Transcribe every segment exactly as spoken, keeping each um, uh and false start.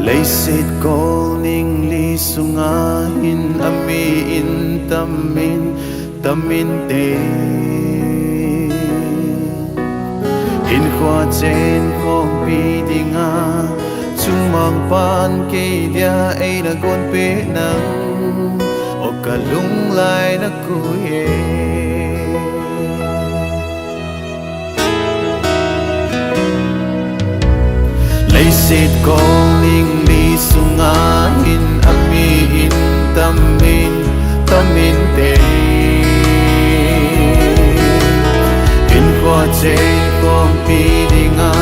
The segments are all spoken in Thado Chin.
Leiset kol ningli sunga hin ami in tam in, tam inte. Hinkho chen khompi dinga, chumang pan kei dia eina gon peh nang, o ka lunglai na kui e. Leiset kol ningli sunga hin ami in tam in, tam inte. Hinkho chen khompi dinga,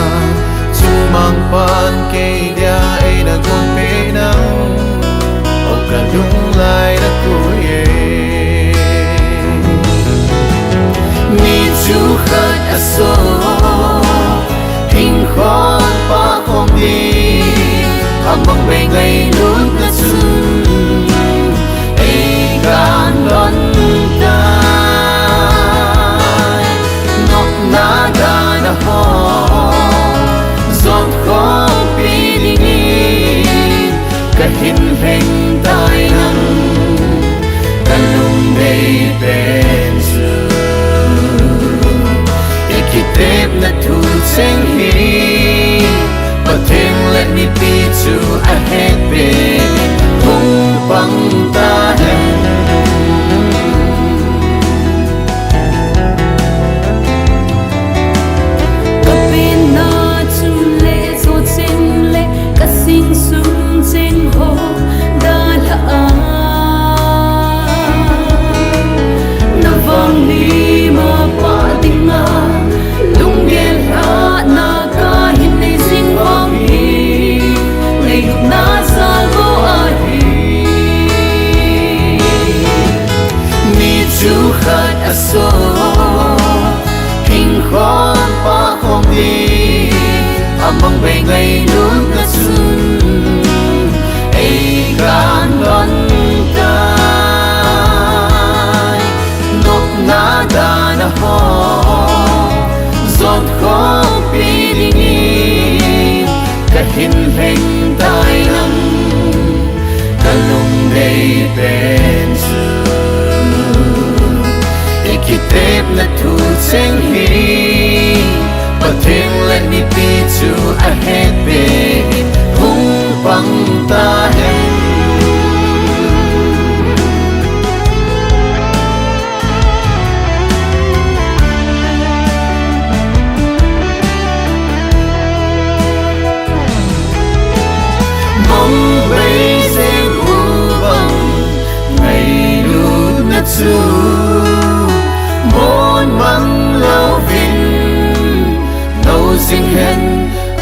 chumang pan kei dia eina gon peh nang, o ka lunglai na kui e. Ni chu khat a so, hinkho pa khom di, a mang mei ngailutna chun, ei kan lon tai. Nopna dan a ho, zot khompi dingin, ka hin lheng tai nang, ka lungdei pen chu. I kitepna thu cheng hi, Pathen le mipi chu a het peh, hung pang ta hen. Ka penna chun le, zo cheng le, ka sing sung cheng ho, dalha a. Na vang ni ma pa dinga, lunggel hatna ka hin nei jing vang hi, ngailutna jal vo ahi. Ni chu khat a so, hinkho pa khom di, a mang mei ngailutna chun, ei kan lon tai. Nopna dan a ho, zot khompi dingin, ka hin lheng tai nang, ka lungdei pen chu. I kitepna thu cheng hi, Pathen le mipi chu a het peh, hung pang ta hen. Mong bei jeng u bang, ngailutna chu mon mang louvin, nou jing hen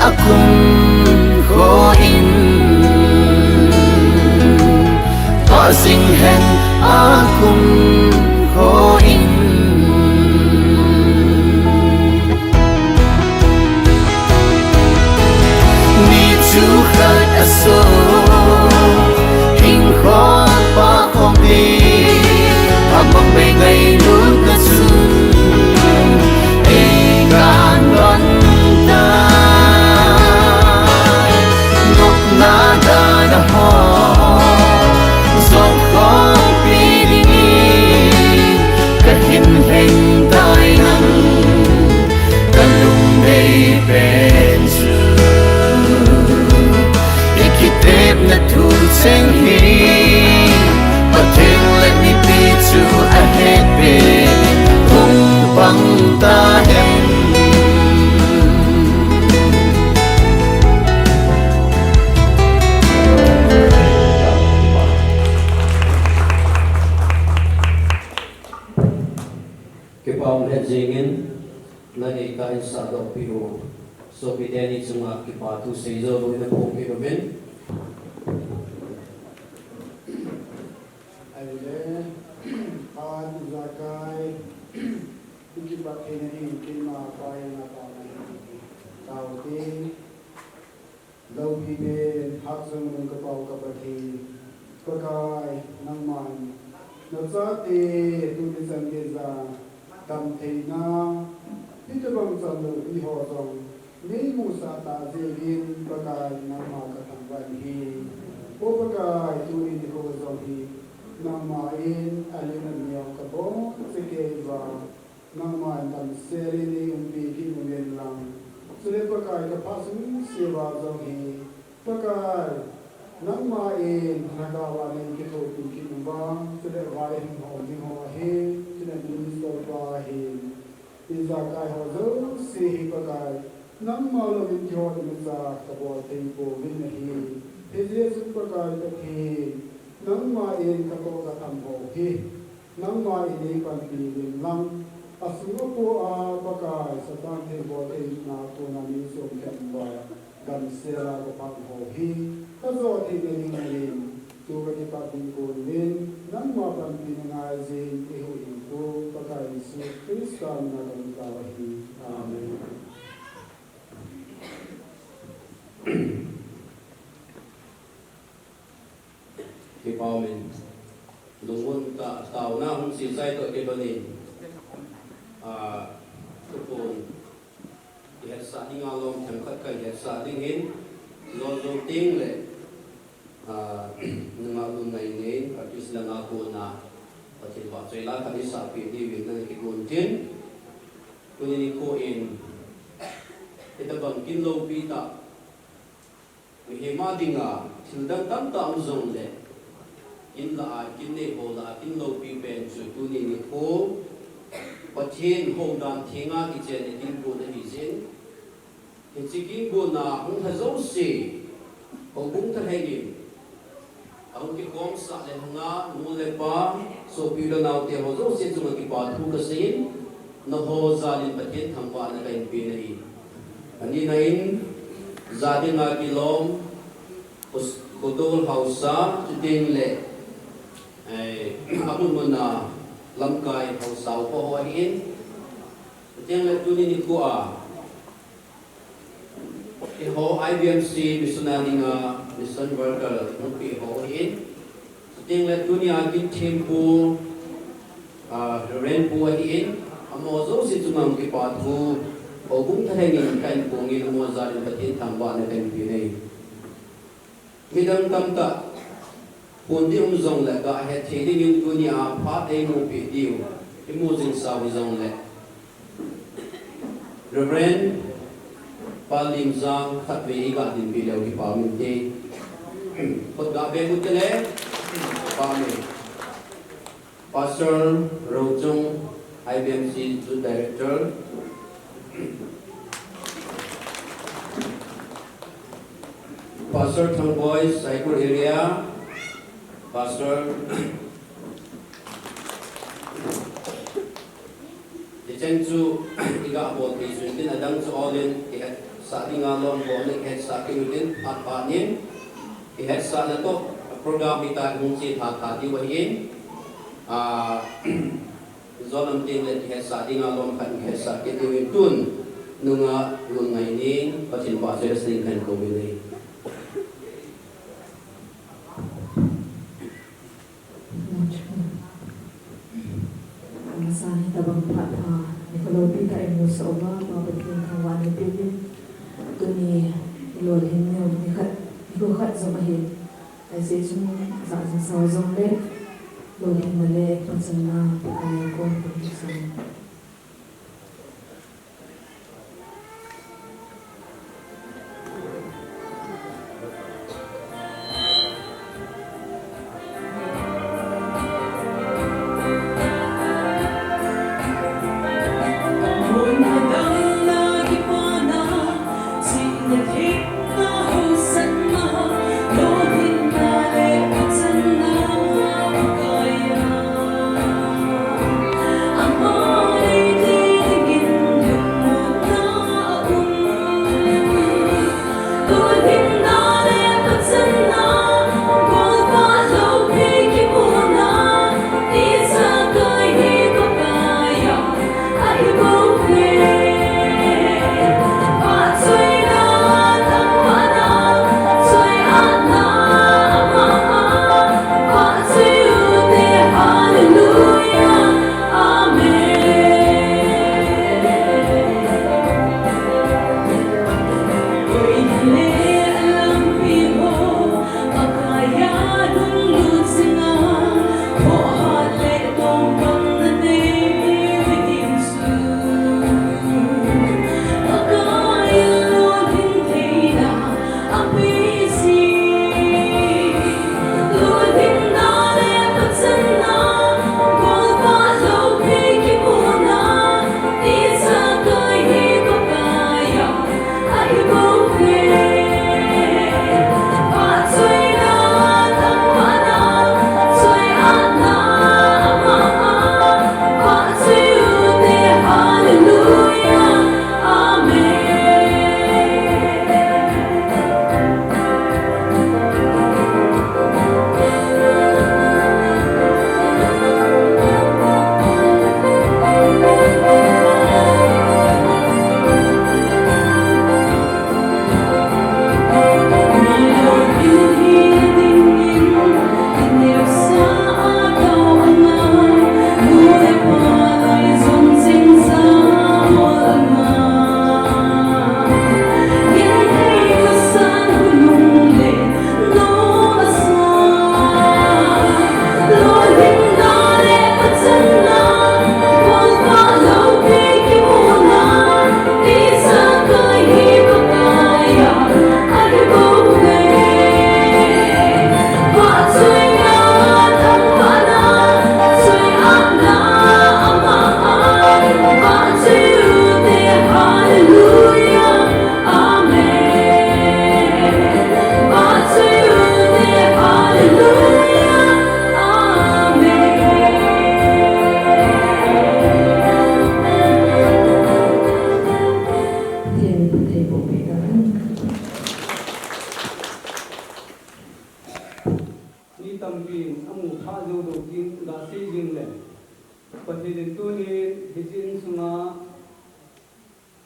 a kum kho in, pa jing hen a kum kho in. Ni chu khat a so, hinkho pa khom di, a mang mei ngailutna chun, ei kan lon tai. Nopna dan a ho, zot khompi dingin, ka hin lheng tai nang, ka lungdei pen chu. I kitepna thu cheng hi, Pathen le mipi chu a het peh, hung pang ta hen. Kipa um lheh jengin, nanei tah in sahdoh peh u sopi teni chunga kipa thu seijo lou in aphong kit uvin. Ahile, Pa ijakai, i kipat theina dingin keima Pa henga taona hin taote. Loupi pen, hatchungnung ka Pa u ka Pathen, Pakai, nangman nachate tuni chan geiya damtheina, hitobang chanlou iho jong neimusah tah jeh in, Pakai, nangma kathangvah Ahi. O Pakai, tuni nikho jong hi nangma in alen aneo kabonchauva, nangma in damsel in neiumpi kit uvin lang. Chule Pakai, kaphat sungse'a jong hi, Pakai, nangma in lhagaova neikithopi kit uva, chule vaihom ding ho ahi, chule minister pa ahi. Ijakai ho jouse hi Pakai, nangma louva kihot imacha kabol thei pouvin ahi. Hijeh chun Pakai Pathen, nangma in katoh katham ho hi, nangma in neipanpi uvin lang. Asung apoh a Pakai, Satan thilbol theina kona neichom khen uva, damsel a kaphat ho hi, kajo theina dingin, tu kakipat ding konin, nangma panpina ngaijin, eihuhhingpu Pakai Jesu Christa mina kathum tao ahi. Amen. Kipa umin. Lungmon tah, taona hung seichai toh kibanin, ah, thuphon ihetsah dinga lom themkhat kahetsah ding ahin, lolou tengle, ah, nungah Lungngainei, artist langa kona Pathen vahchoi la khat isahpeh diuvin nana kigon tin. Tuni nikho in, hitobang kin loupi tah, mihem a dinga thil dang tamtah um jongle, kin lah a, kin neiho lah a, kin loupi pen chu tuni nikho Pathen houdan thenga kichen a kin gon ahi jeh in, hiche kin gon a hung lha jouse, houbung thalheng in, ahung kikhomsah le hanga, nu le pa, sopi le naote ho jouse chunga kipa thu kasei in, nangho jalin Pathen thangvahna kahin pe ahi. Anina in, ja dinga kilom, Kos-, Kotol haosa, chutengle, eh, amun muna lamkai haosa upa ho ahin, chutengle tuni nikho a, eiho I B M C mission a dinga mission worker hung peh ho ahin, chutengle tunia kin thempu, ah, Reverend pu ahin, amaho jouse chunga kipa thu, houbung thalheng in kahin phong in amaho jalin Pathen thangvahna kahin pe ahi. Midang tamtah phon ding um jongle, gahet thei dingin tunia phat eimupi diu, imu jing sau hijongle, Reverend Pa Limjang khatvei iga dinpi leu kipa um inte. Khut gah beng ute le, kipa ume. Pastor Rochung, I B M C Youth Director. Pastor Thangboi, Saikul Area. Pastor, hicheng chu iga bol thei sun tin, adang chu all in kihetsah dinga lom bol le kihetsah kit utin, phat phat in kihetsahna toh program hita hung chelha tha diu ahin. Ah, Jon um tengle kihetsah dinga lom khat kihetsah kit diuvin, tun nungah Lungngainei Pathen vahchoi la sa ding kahin kou uve. Amasan hitobang phat pha, nikho loupi tah imusah uva, Pa Pathen thangvahna ipeuvin. Tuni ilolhin u nikhat, nikho khat jong ahi. Ajeh chu, ja jing sau jongle, lolhinna le pachatna Pakai a kon pumpi sah.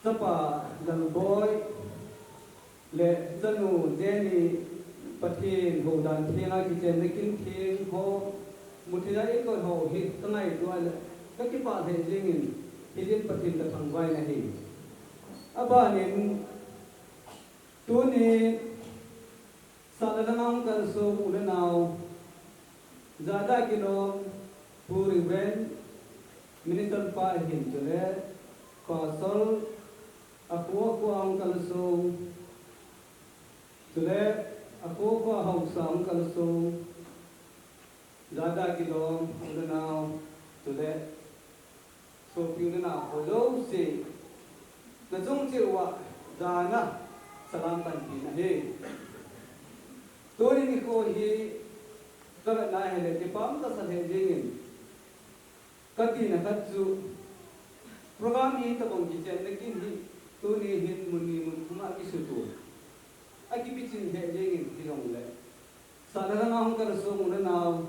Chapa Lalboi le chanu Jenny, Pathen houdan thenga kichenna kin theng ho, muthei a eikoi ho hi kangaito a le, kakipah lheh jengin, hijeh in Pathen kathangvah in ahi. Abanin, tuni Sahna langa hung kalsong u le nao, Jada Kilom, Pu Reverend, Minister pa hin chule, Pastor, akho akho a hung kalsong, chule, akho akho a haosa hung kalsong, Jada Kilom, u le nao, chule, sopi u le nao ho jouse, nachung cheh uva, jana, salam panpina ahi. Tuni nikho hi, kavetna hile, kipah kasah lheh jengin. Katina khat chu, program hi tobang kichenna kin hi, tuni hin mun ni mun thum a kisut u. Akipichin lheh jengin hijongle. Sahna langa hung kalsong u le nao,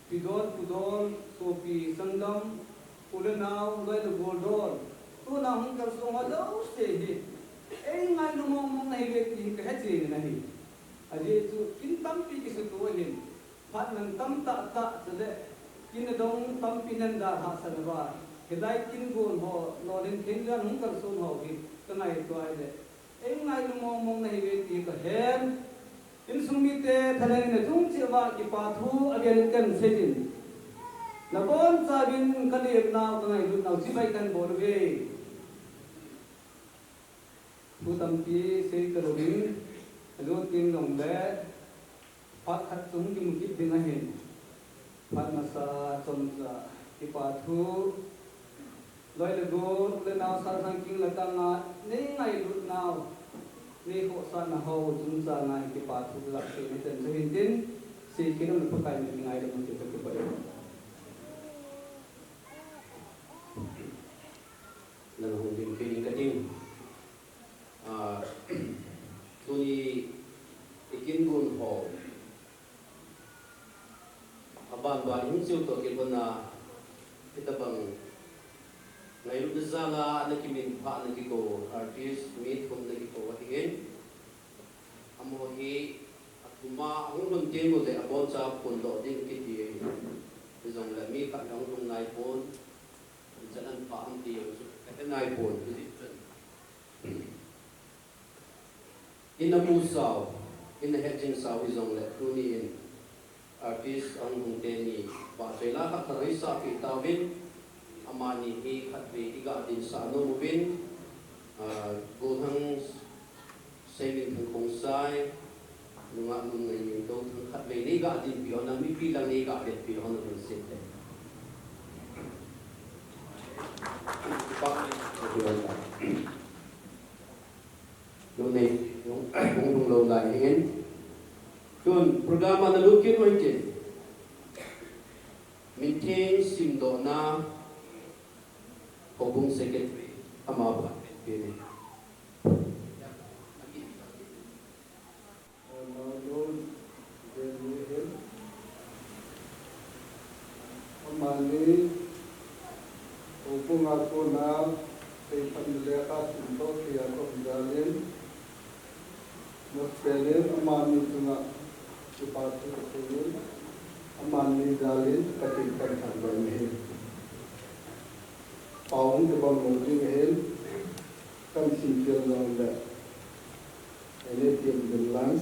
pidol, pudol, sopi, sanggam, u le nao, loi le gol dol. Tuna hung kalsong ho jouse hi. Eingailu mong mong nahiuve ti hi kahechen ahi. Ajeh chu kin tampi kisut u ahin. Phat nan tam tahtah chule. Kin adong tampi nan dalhah san uva. Hilai kin gon ho, lolhin theng jan hung kalsong ho hi. Kangaito a le. Eingailu mong mong nahiuve ti kahen. Insung mite thalheng in achung cheh uva kipa thu avel in kahin seiyin. Nabonchauvin kalemnau kangailutnau chibai kahin bol uve. Thu tampi sei talouvin, alut teng jongle, phat khat chung kimu kit ding ahin. Phat masa chomcha kipa thu, loi le gol, u le nao, sal sang king le tanga, nei ngailutnau, nei khohsahna ho chungchanga kipa thu kaga seina chan chu hintin, seikhen un Pakai min ngailutna ti kakipah e. Nang hung ding kei ding kating. Ah, tuni i kin gon ho. Aban ban hung cheu toh kibang a, hitabang ngailutna jal a ana kiminphah ana kikou artist mi thum ana kikou ahin. Amaho hi athum a ahung lhun teng uleh aboncha phondoh ding kiti ahi. Hijongle mi khat ahung lhung naipon, ijat ahin phah ham ti jong chu kahe naipon, hijeh chun. Ina musau, ina hetjing sau hijongle tuni in artist ahung lhung teni vahchoi la khat khat hoisah peh tauvin, amani hi khatvei iga dinsah nom uvin, ah, Golhang Seiminthang Khongsai, nungah Nungngaiming Touthang khatvei neiga dinpi hon lang, mipi lang neiga vetpi hon lang hon sinte. Nunei, nung, nung lou lai hingin. Tun, program ana lut kit uhitin. Mintheng Simdohna, Houbung Secretary, ama phat pen pen. Amani, houbung a kona, seiphat le lekha simdoh thei a kaum jal in, amasapen in amani chunga kipa thu kasei in, amani jal in Pathen kathangvah in ahi. Pao hung kibang lou ding ahin, kahin simkhel jongle. Ene T M Binlang,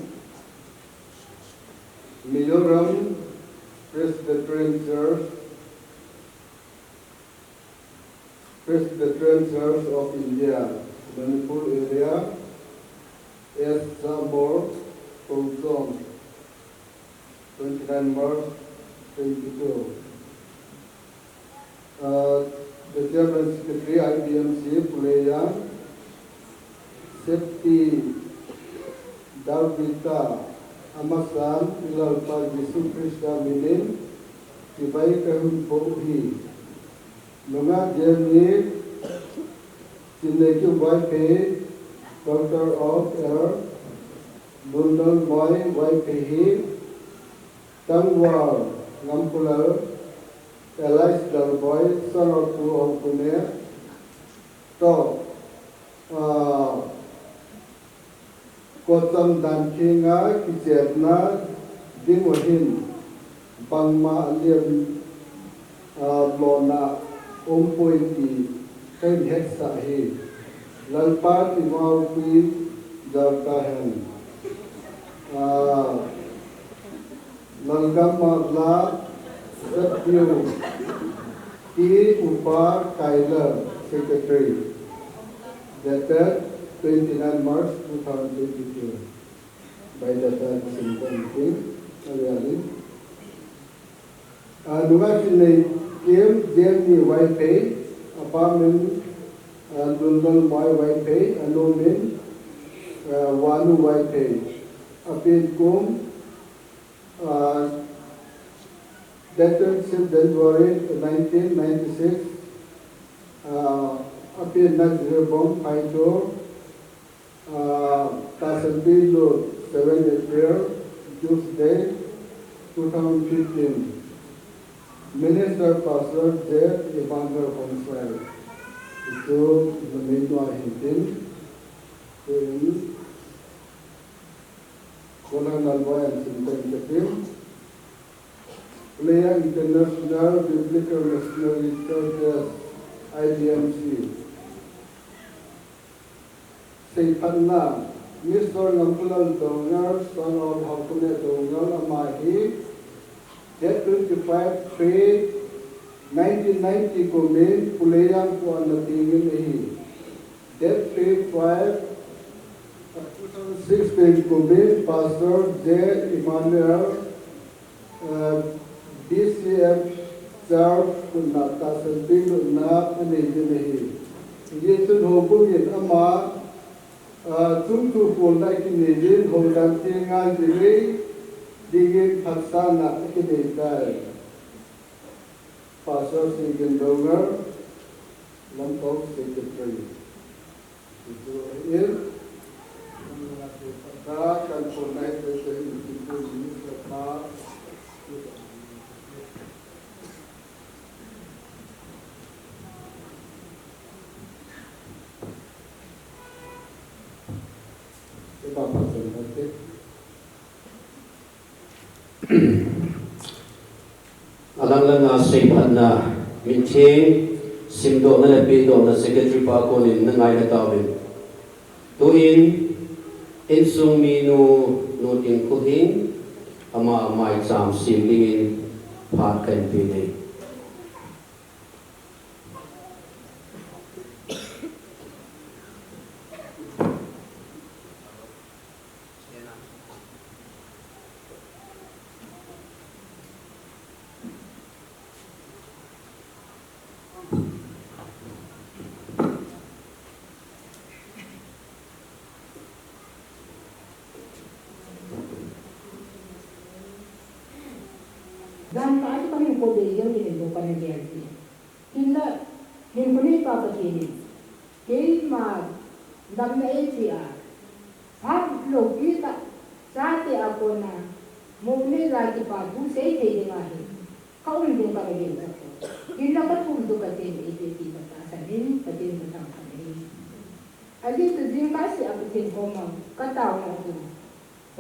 Mizoram Presbyterian Church, Presbyterian Church of India, Manipur area, S Sabor, Kouchom, twenty-nine March twenty-two. Uh, the Chairman Secretary, I B M C, Pu Leijang, Safety, Dalbita, amasan, i Lalpa Jesu Christa minin, chibai kahin phong uhi. Nungah Jenny, Chinneiki Vaiphei, daughter of Elder Bundalmoi Vaiphei hi, Tangval Ngamphulal, alias Dalboi, son of Pu Haokhonkho, toh, Aa, Kocham dan thenga kichenna ding u hin bangma alem, aa, lona umpoi ti kahin hetsah hi. Lalpa Thangvahpi jalta hen. Aa, Lalgam Mala, Zep Diu, T. Upa Kaila, Secretary. Dated twenty-nine March two thousand twenty-two. By the time Simon King, Ariali. Uh, Nunga Finlay Kim, Jenny Waipei, apartment, uh, Lundal Mai Waipei, Anumin, uh, Wanu Waipei. Apin kum, Uh, dated six January nineteen ninety-six, uh, apin na Jiribam Phaito, uh, tahsan pi lu seven April, Tuesday, two thousand fifteen. Minister Pastor J. Emmanuel Khonsai. Itu namai tua hintin. Tuin Kolang Lalboi and Sintang Kapil, Pulejang International Biblical Missionary Churches, I B M C. Seiphatna, Mister Ngamkulal Doungel, son of Haokhunnei Doungel, ama hi, date twenty-five three nineteen ninety kumin, Pulejang pu ana dingin ahi. Date three five, two thousand sixteen kumin Pastor J. Emmanuel, uh, B C F Church kunna tahsan pi lutna anei ding ahi. Hijeh chun houbung in ama, uh, chungthu kolna akinei din, houdan thenga jilei dingin phatsahna akinei tai. Pastor Sigin Doungel, Lamka Secretary. Itu ahin, nang nasi pada kan punai tu sehingga kita ini serta Sebab pasal nanti. Alang langa seiphatna mintheng simdohna le pehdohna secretary pa konin nangaina tauvin. Tuin insung minu Nu Tinkhulhing ama maicham sem dingin phat kahin pe e. Jan ka ati ka hin ko be jeng ki hin ko ka na gel ti. Hinla, hin ko nei pa ka ti ni. Keima damna ei ti a. Phat loupi tah, chate a kona, muknei la kipa thu sei thei ding ahi. Ka um ding ka na gel ka ti. Hinla ka thum tu ka ti ni, ei ti ti ka tahsan in, ka ti ka thang ka ni. Ajeh chu jingkah seh a Pathen koma ka taona chu,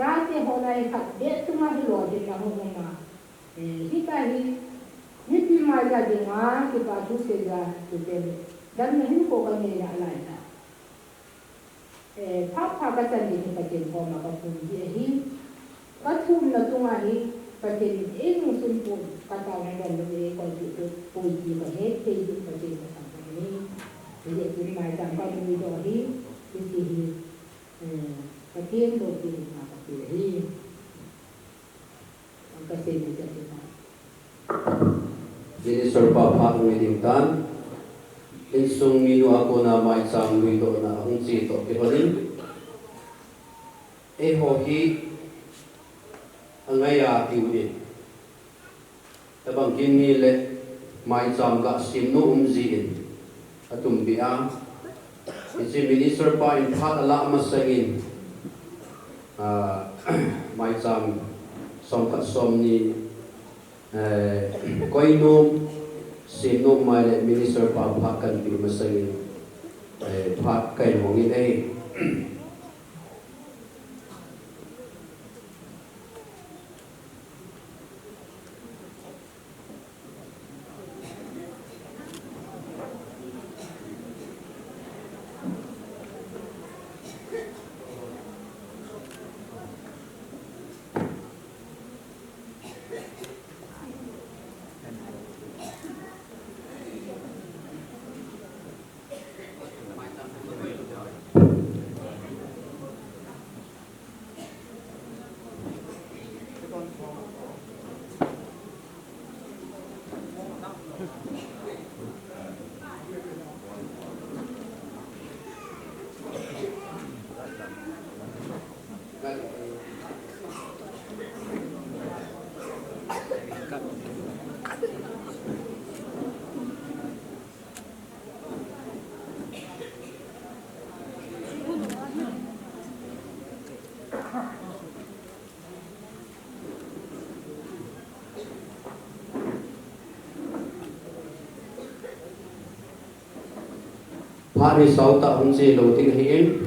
chate ho lai khat beh chunga hi lolhinna hung um a, eh, hitia hi mipi maiya dinga kipa thu seiya chu pen damna hinkho ka neina alai ta. Eh, phat pha ka chan ding hi Pathen koma ka phun ji ahi. Ka thumna chunga hi Pathen in ei nungsun pon, ka taona don lou, ei kolpi lou, poi ti ka het thei ding Pathen ka thangvah e. Hijeh chun maicham ka nui doh hi, hiche hi, eh, Pathen loupina ka pe ahi. Ka sei ni ka sei na. Minister pa phat nui ding tan. Insung minu a kona maicham nuidohna ahung che toh kilhon in. Eiho hi angaiya tiu din. Tabang kin ni le maicham ga sem nom um jin atum bia. Hiche minister pa in phat alah masangin, ah, maicham som khat som ni, eh, koi nom, sem nom mai le minister pa phat kan pe masangin. Eh, phat kai mong in ei. Phat hi sao tah hung che lou ding ahin,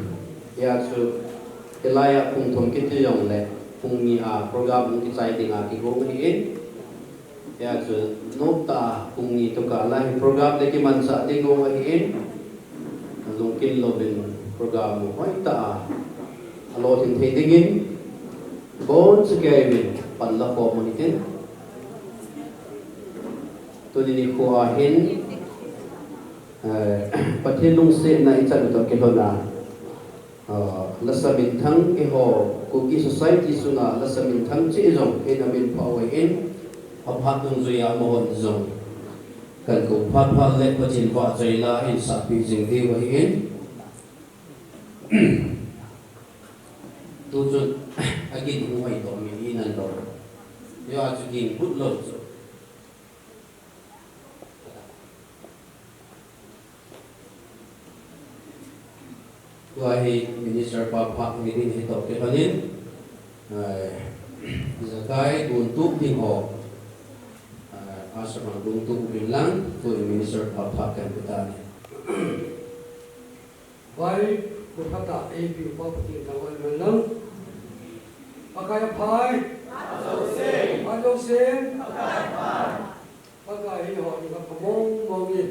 hia chu hilai a pung thum kiti jongle pung ni a program hung kichai dinga kigong ahin, hia chu nop tah a pung ni tokah lai hi program le kimanchah ding gong ahin, lungkin louvin program u hoitah a alolhin thei dingin, boncha keiuvin pan la khom u hitin. Tuni nikho a hin, eh, Pathen lungsetna ichan u toh kilhon a, eh, lasa minthang eiho Kuki society sunga lasa minthang cheh jong eina min phah u ahin, aphat dungjui a amahon jong kakou phat phat le Pathen vahchoi la ahin sahpeh jing diu ahin. Tuchun agin hung hoi toh mi inan lou. Hia chu ging but lou chu. Tua hi Minister pa phat ni ding hi toh kilhonin, eh, ijakai guntup ding ho, eh, ashram a guntup uvin lang, tu Minister pa phat kan pe tani. Vai, bu phat a, A P U pa Pathen thangvah in lang. Pakai aphai. Ajouse. Ajouse. Pakai hi ho ni ka phamong mong in.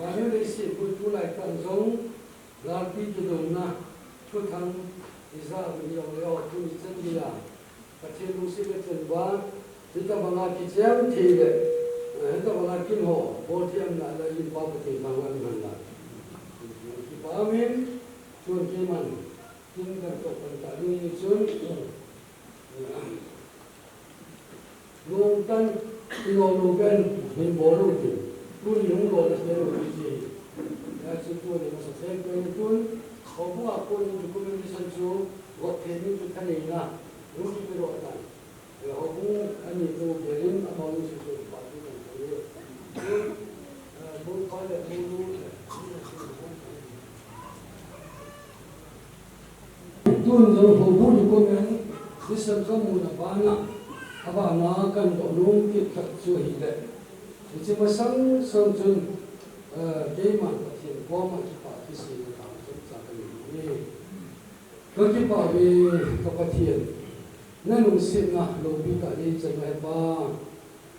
Vannoi leiset puitu lai tah jong, lalpi kidona, thuthang, ija mi jong le ho tuni chan dia. Pathen lungset le chenva, hitabanga kicheng thei le, eh, hitabanga kin ho, bol thei umna le in pa Pathen thangvah in lang. Kipa umin, chun keiman, kin kan toh pan ta ding chun, eh, Lungtan, ilo lo pen, min bol u tin. Tuni hung lo le pen u ti. Ya chu tuni masa pen pen tun. Houbung a kon in documentation chu, got thei min chu thaneina. Lung chu pe ro tan. Ya houbung ani tu gelin, amau ni chu chu pa tu kan tu. Eh, bung pa le bung lu le. Tun jong houbung document, decision kamu na bana, abana kan doh nom kit khat chu ahile. Hiche masang sang chun, eh, keiman Pathen koma kipa kisei na tah chomcha kahin nei e. Ka kipa uve ka Pathen, na lungsetna loupi tah nei chan uve Pa.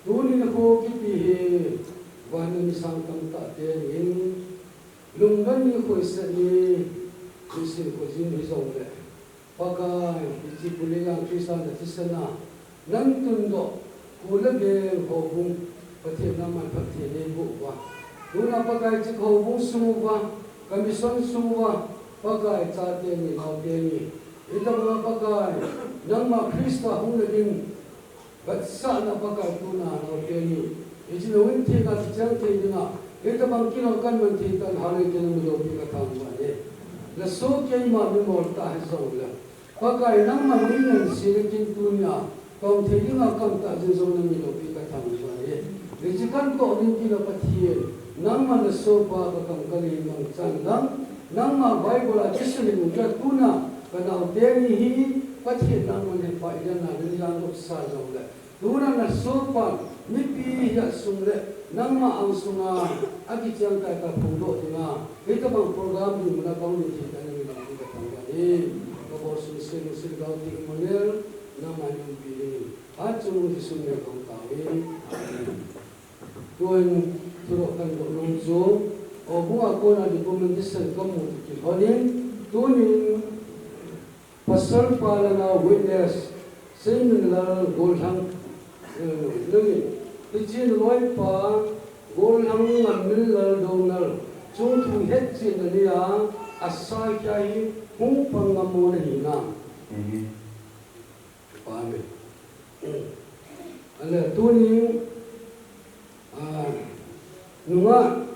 Tuni nikho kiti hi, van a mi sang tamtah te in, Lungdon ni, khohsah ni, nisim khojin hijongle, Pakai, hiche Pu Leijang Christa na thisan a, nang tundoh, kho le veng houbung, Pathen nangman phatthei neiboh uva. Tuna Pakai hiche houbung sung uva, ka mission sung uva, Pakai chate ni, naote ni. Hitobanga Pakai, nangma Christa hung le ding, Vetsahna Pakai tuna naote ni. Hiche nangin thina kicheng thei dinga. Hitobang kino kan man thei tan hale te nami loupi ka thangvah e. Naso keima mimol tah hijongle. Pakai nangman min nang sile kin tunia. Tong thei dinga kamtah jing jong nami loupi ka thangvah e. Hiche kan toh ding kila Pathen. Nangman nasopa ka kam ka lei mangchan lang. Nangma Bible a kisun in ka tuna. Ka naote ni hi Pathen nangman hepa idan na nang jang lop sa jongle. Tuna nasopan, mipi hia sung le, Nangma ang sunga akicheng tah tah phongdoh dinga, hitabang program ding muna kong ding thei tah nangin lang ding katang ahi. Kabol sung sel sel gau ti Emmanuel, nangma nung pi ding. Phat chung Jesu min kong tao e. Amen. Tuin thudoh kadoh nom chu, o, bunga kona documentation kamu ti kilhonin, tunin Pastor pa langa witness, Seiminlal Gollhang, eh, nangin, hiche naloipa Gollhang Ngamminlal Doungel, chungthu hetchetna nia, asa kia hi hung pang ngam mo nahi nam. Amen. Amen. Ale, tunin, ah, nungah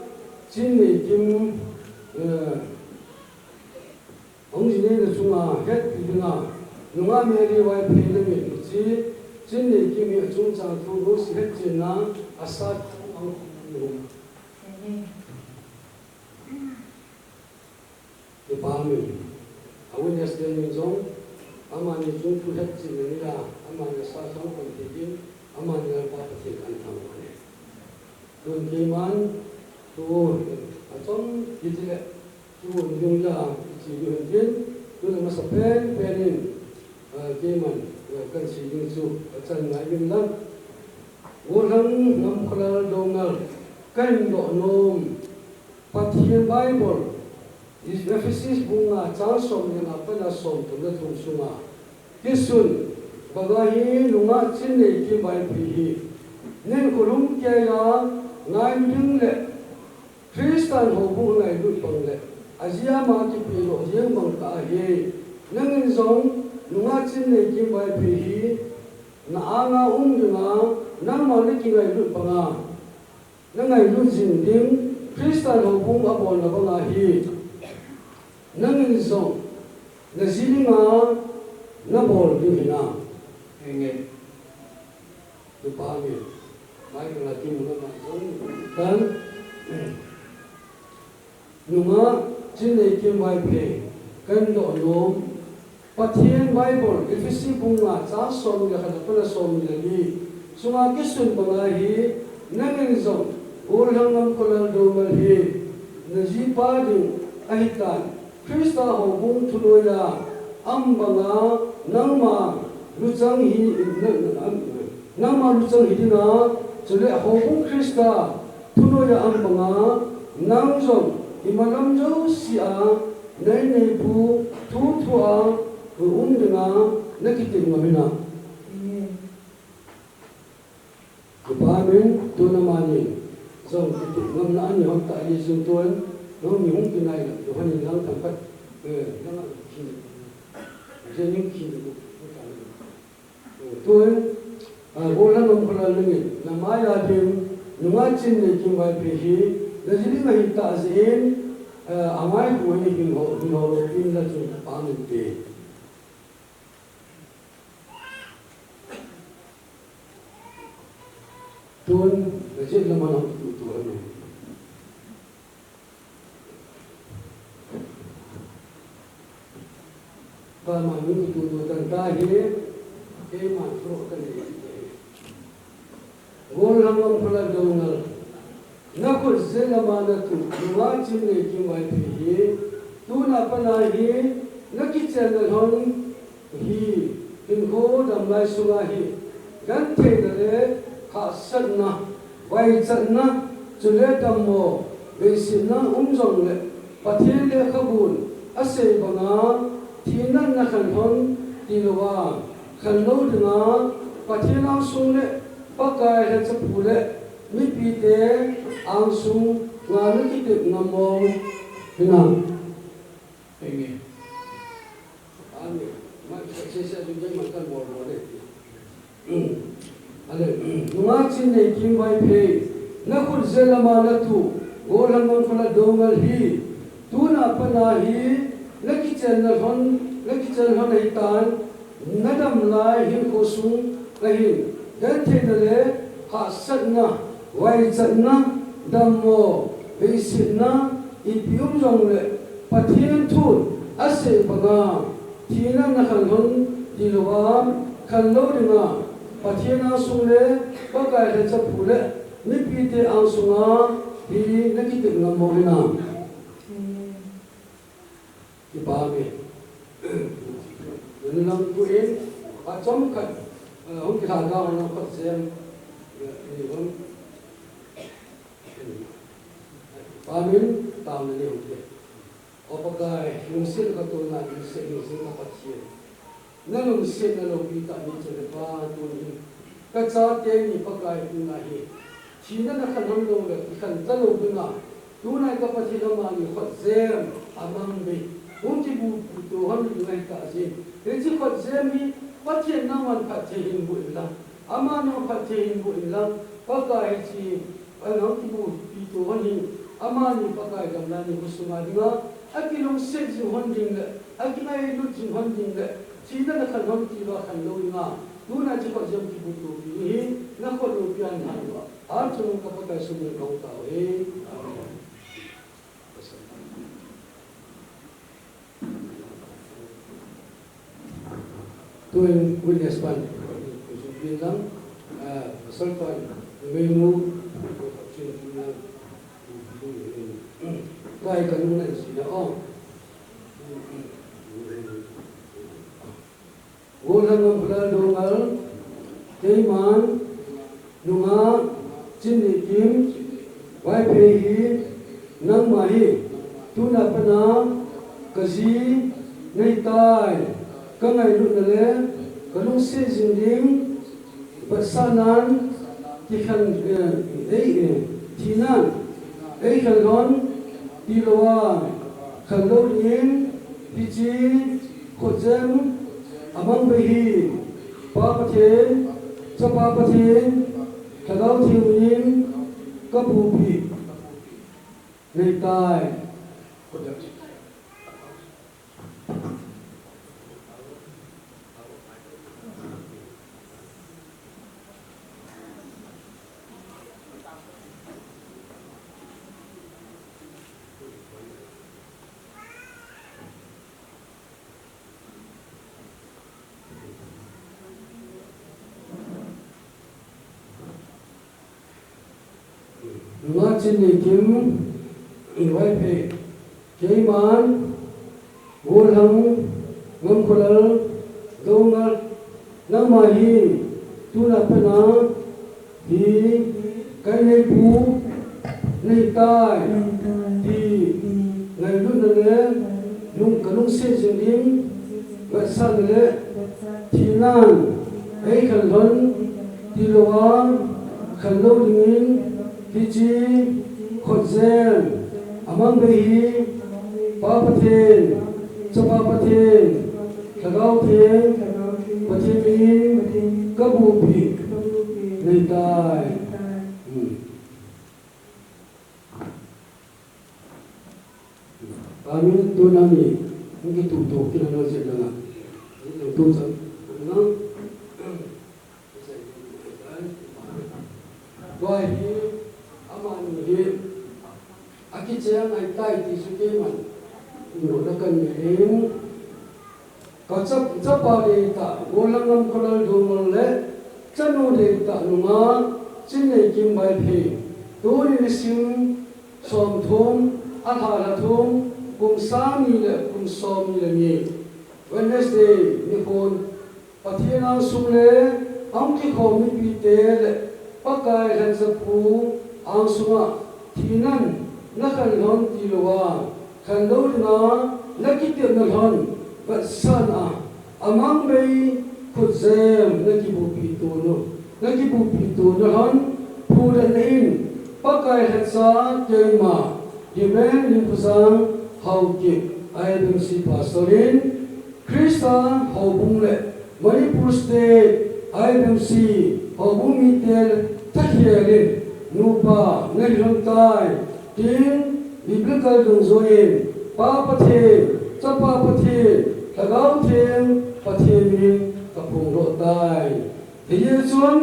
Chinneikim, eh, Hung ji neina chunga hetpi dinga, nungah Mary Vaiphei nangin hiche Chinneikim hi achungchang thu jouse hetchetna asa thu ang. Amen. Kipah e. A witness te min jong, amani chungthu hetchetna nia, amani asa thu ang pan thei din, amani Lalpa Pathen kahin thangvah e. Tun keiman, tu, achom kiti le, Kihon ding a, ichi ding hin tin, tun amasa pen pen in, ah, keiman, ah, kahin sei ding chu, achan ngai ding lang. Gollhang Ngamkholal Doungel, kahin doh nom, Pathen Bible, Ephesus bung nga chang som le nga apat a som thum le thum sunga, kisun, banga hi nungah Chinneikim Vaiphei hi, nin kholum keiya, ngai ding le, Christan houbung ngailut bang le, ajeh a ama kipehlou jeng bang tah ahi. Nangin jong, nungah Chinneikim Vaiphei hi, na anga um dinga, nangma nakingailut banga, nangailut jing ding, Christan houbung abolna banga hi, nangin jong, naji dinga, nabol ding hinam. Amen. Kipah e. Bible a kimu lama jong. Kan. Nungah Chinneikim Vaiphei. Kahin doh nom. Pathen Bible, Ephesus bung nga chang som le khat apat a som le li. Chunga kisun banga hi, nangin jong, Gollhang Ngamkholal Doungel hi, najipa ding, ahitan. Christa houbung thunoiya, um banga, nangma luchang hi, na, na, am, nangma luchang hi dinga, chule houbung Christa thunoiya um banga, nang jong, imalam jousea, nei neipu, thu thua, um dinga, nakitep ngam hinam. Amen. Kipah e, tun amani jong kitep ngamna ani hon tah ahi jeh chun tun, nangni hung kinai la, tun hin lang thangkhat, eh, lang a khin, jenin khin, tun, ah, Gollhang Ngamkholal nangin, namai a ding, nungah Chinneikim Vaiphei hi, naji ding ahi tah jeh in, eh, angai hu hi hin ho, hin ho lou pin la chun pah min te. Tun, najet lama hung kitutu ahi. Kama hung kitutu tan tahi, keiman thuro kanei. Gollhang Ngamkholal Doungel. Nakhut jet lama natu, nungah Chinneikim Vaiphei hi, tuna pat a hi, nakichenna lhon hi, hinkho damlai sunga hi, gentheina le hahsatna, vaichatna, chule dammo, veisetna um jongle, Pathen lekhabun asei banga, thina nakhen lhon tilouva, khen lou dinga, Pathen angsung le Pakai lhacha phu le mipite angsung nga nakitep ngam mo hinam. Amen. Amen. Mai, se, se, se, se, se, man kan bol bol le. Ale, nungah Chinneikim Vaiphei, nakhut jet lama natu, Gollhang Ngamkholal Doungel hi, tuna pat a hi, nakichenna lhon, nakichen lhon ahitan, nadamlai hinkho sung ahin, gentheina le hahsatna, vaichatna, dammo, veisetna, ipi um jongle, Pathen thun asei banga, thina nakhen lhon tilouva, khen lou dinga, Pathen angsung le, Pakai lhacha phu le, Mipite angsunga hi nakitep ngam bou hinam? Kipa me. Nang lam tuin, achom khat, eh, hung kilha ka hung khot sem, eh, ni hung. Kipa min, taona ni hung te. O Pakai, lungset ka tona, lungset, lungset ka Pathen. Na lungsetna loupi tah ni chule Pa, tuni ka chate ni Pakai tuna hi thina na khan hon lou le, kikhen talou dinga, tuna ka Pathen amani khotjem, amang bei, hung kibupi to hon ding ahi tah jeh in. Hiche khotjem hi Pathen nangman phatthei hin boh in lang, amani phatthei hin boh in lang, Pakai hiche, a nang kibupi to hon hi, amani Pakai damna ni khosung a dinga, akilungset jing hon ding le, akingailut jing hon ding le, thina na khan hon ti uva khan lou dinga, tuna hiche khotjem kibupi to hi, na khut loupi a na han uva. Achu ka Pakai sum in ka hung tao e. Amen. Tuin witness pan, Pastor pan, Menu, Pastor pan, Kai ka nung na si na o. Golhang Ngam Kholal Doungel, keiman, nungah, Chinnekim Vaiphei hi, nangma hi, tuna pat a, kaji, nahitai, kangailutna le, kalungset jing ding, vetsahnan, kikhen, eh, ei, eh, thinan, eikhen lhon, tilou a, khen lou dingin, hiche, khotjem, amang bei hi, Pa Pathen, Chapa Pathen, Lhagao Theng min in, kabupi, nahitai. Nungah Chinnekim Vaiphei, keiman, Golhang Ngam Kholal Doungel, nangma hi, tuna pat a, hi, kaineipu, nahitai, ti, ngailutna le, lung, kalungset jing ding, vetsahna le, thinan, eikhen lhon, tilou a, khen lou dingin, hiche, khotjem, amang bei hi, Pa Pathen, Chapa Pathen, Lhagao Theng, Pathen min in, kabupi, nahitai. Hmm. Amen. Tuna mi, hung kituh to, kila no jeh langa. Nang tu chan, nang. Tua hi, amani hi, akicheng ahitai ti chu keiman, nodoh kahin nei in. Ka cha, chapa deitah, Golhang Ngam Kholal Doungel le, chanu deitah nungah, Chinneikim Vaiphei, tuni nisim somthum, alha lha thum, kum sang ni le kum somni le ni, Wednesday, nikhon, Pathen angsung le, ahung kikhom mipite le, Pakai lhacha pu angsunga, thinan, nakhen lhon tilouva, khen lou dinga, nakitepna lhon, vetsahna, amang bei, khutjem, nakibupi tona, nakibupi tona lhon, phudohna in, Pakai lhacha, keima, Reverend Limkhojang Haokip, I B M C Pastor in, Christa houbung le Manipur State I B M C houbung mite le thakhel in nupa nahi lhon tai, tin Biblical dungjuiyin Pa Pathen, Chapa Pathen, Lhagao Theng Pathen minin kaphongdoh tai. Hijeh chun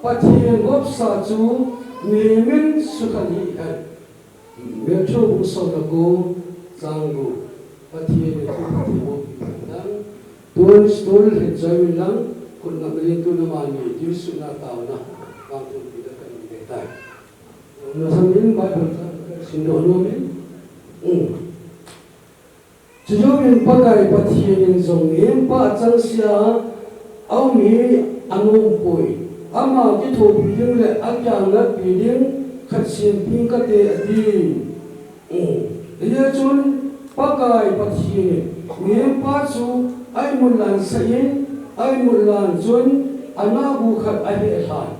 Pathen vopsa chu mihem in sukhen hih hen. Matthew bung som le ko, chang gup. Pathen in thu phattheiboh peh hen lang. Tun, tun lhin chai uvin lang, khut ngapna ding tun amani, dilsutna taona, vangthu pina kahin nei tai. Nasamin Bible chang kasim doh nom in. Um. Chujouvin Pakai Pathen in jong mihem pa achangseh a aum hi anom poi. Ama kithopi ding le akiang ngatpi ding khat sempeh kate ati. Hijeh chun Pakai Pathen in mihem pa chu a-imut lan sah in, a-imut lan chun anah gu khat aheh lhan.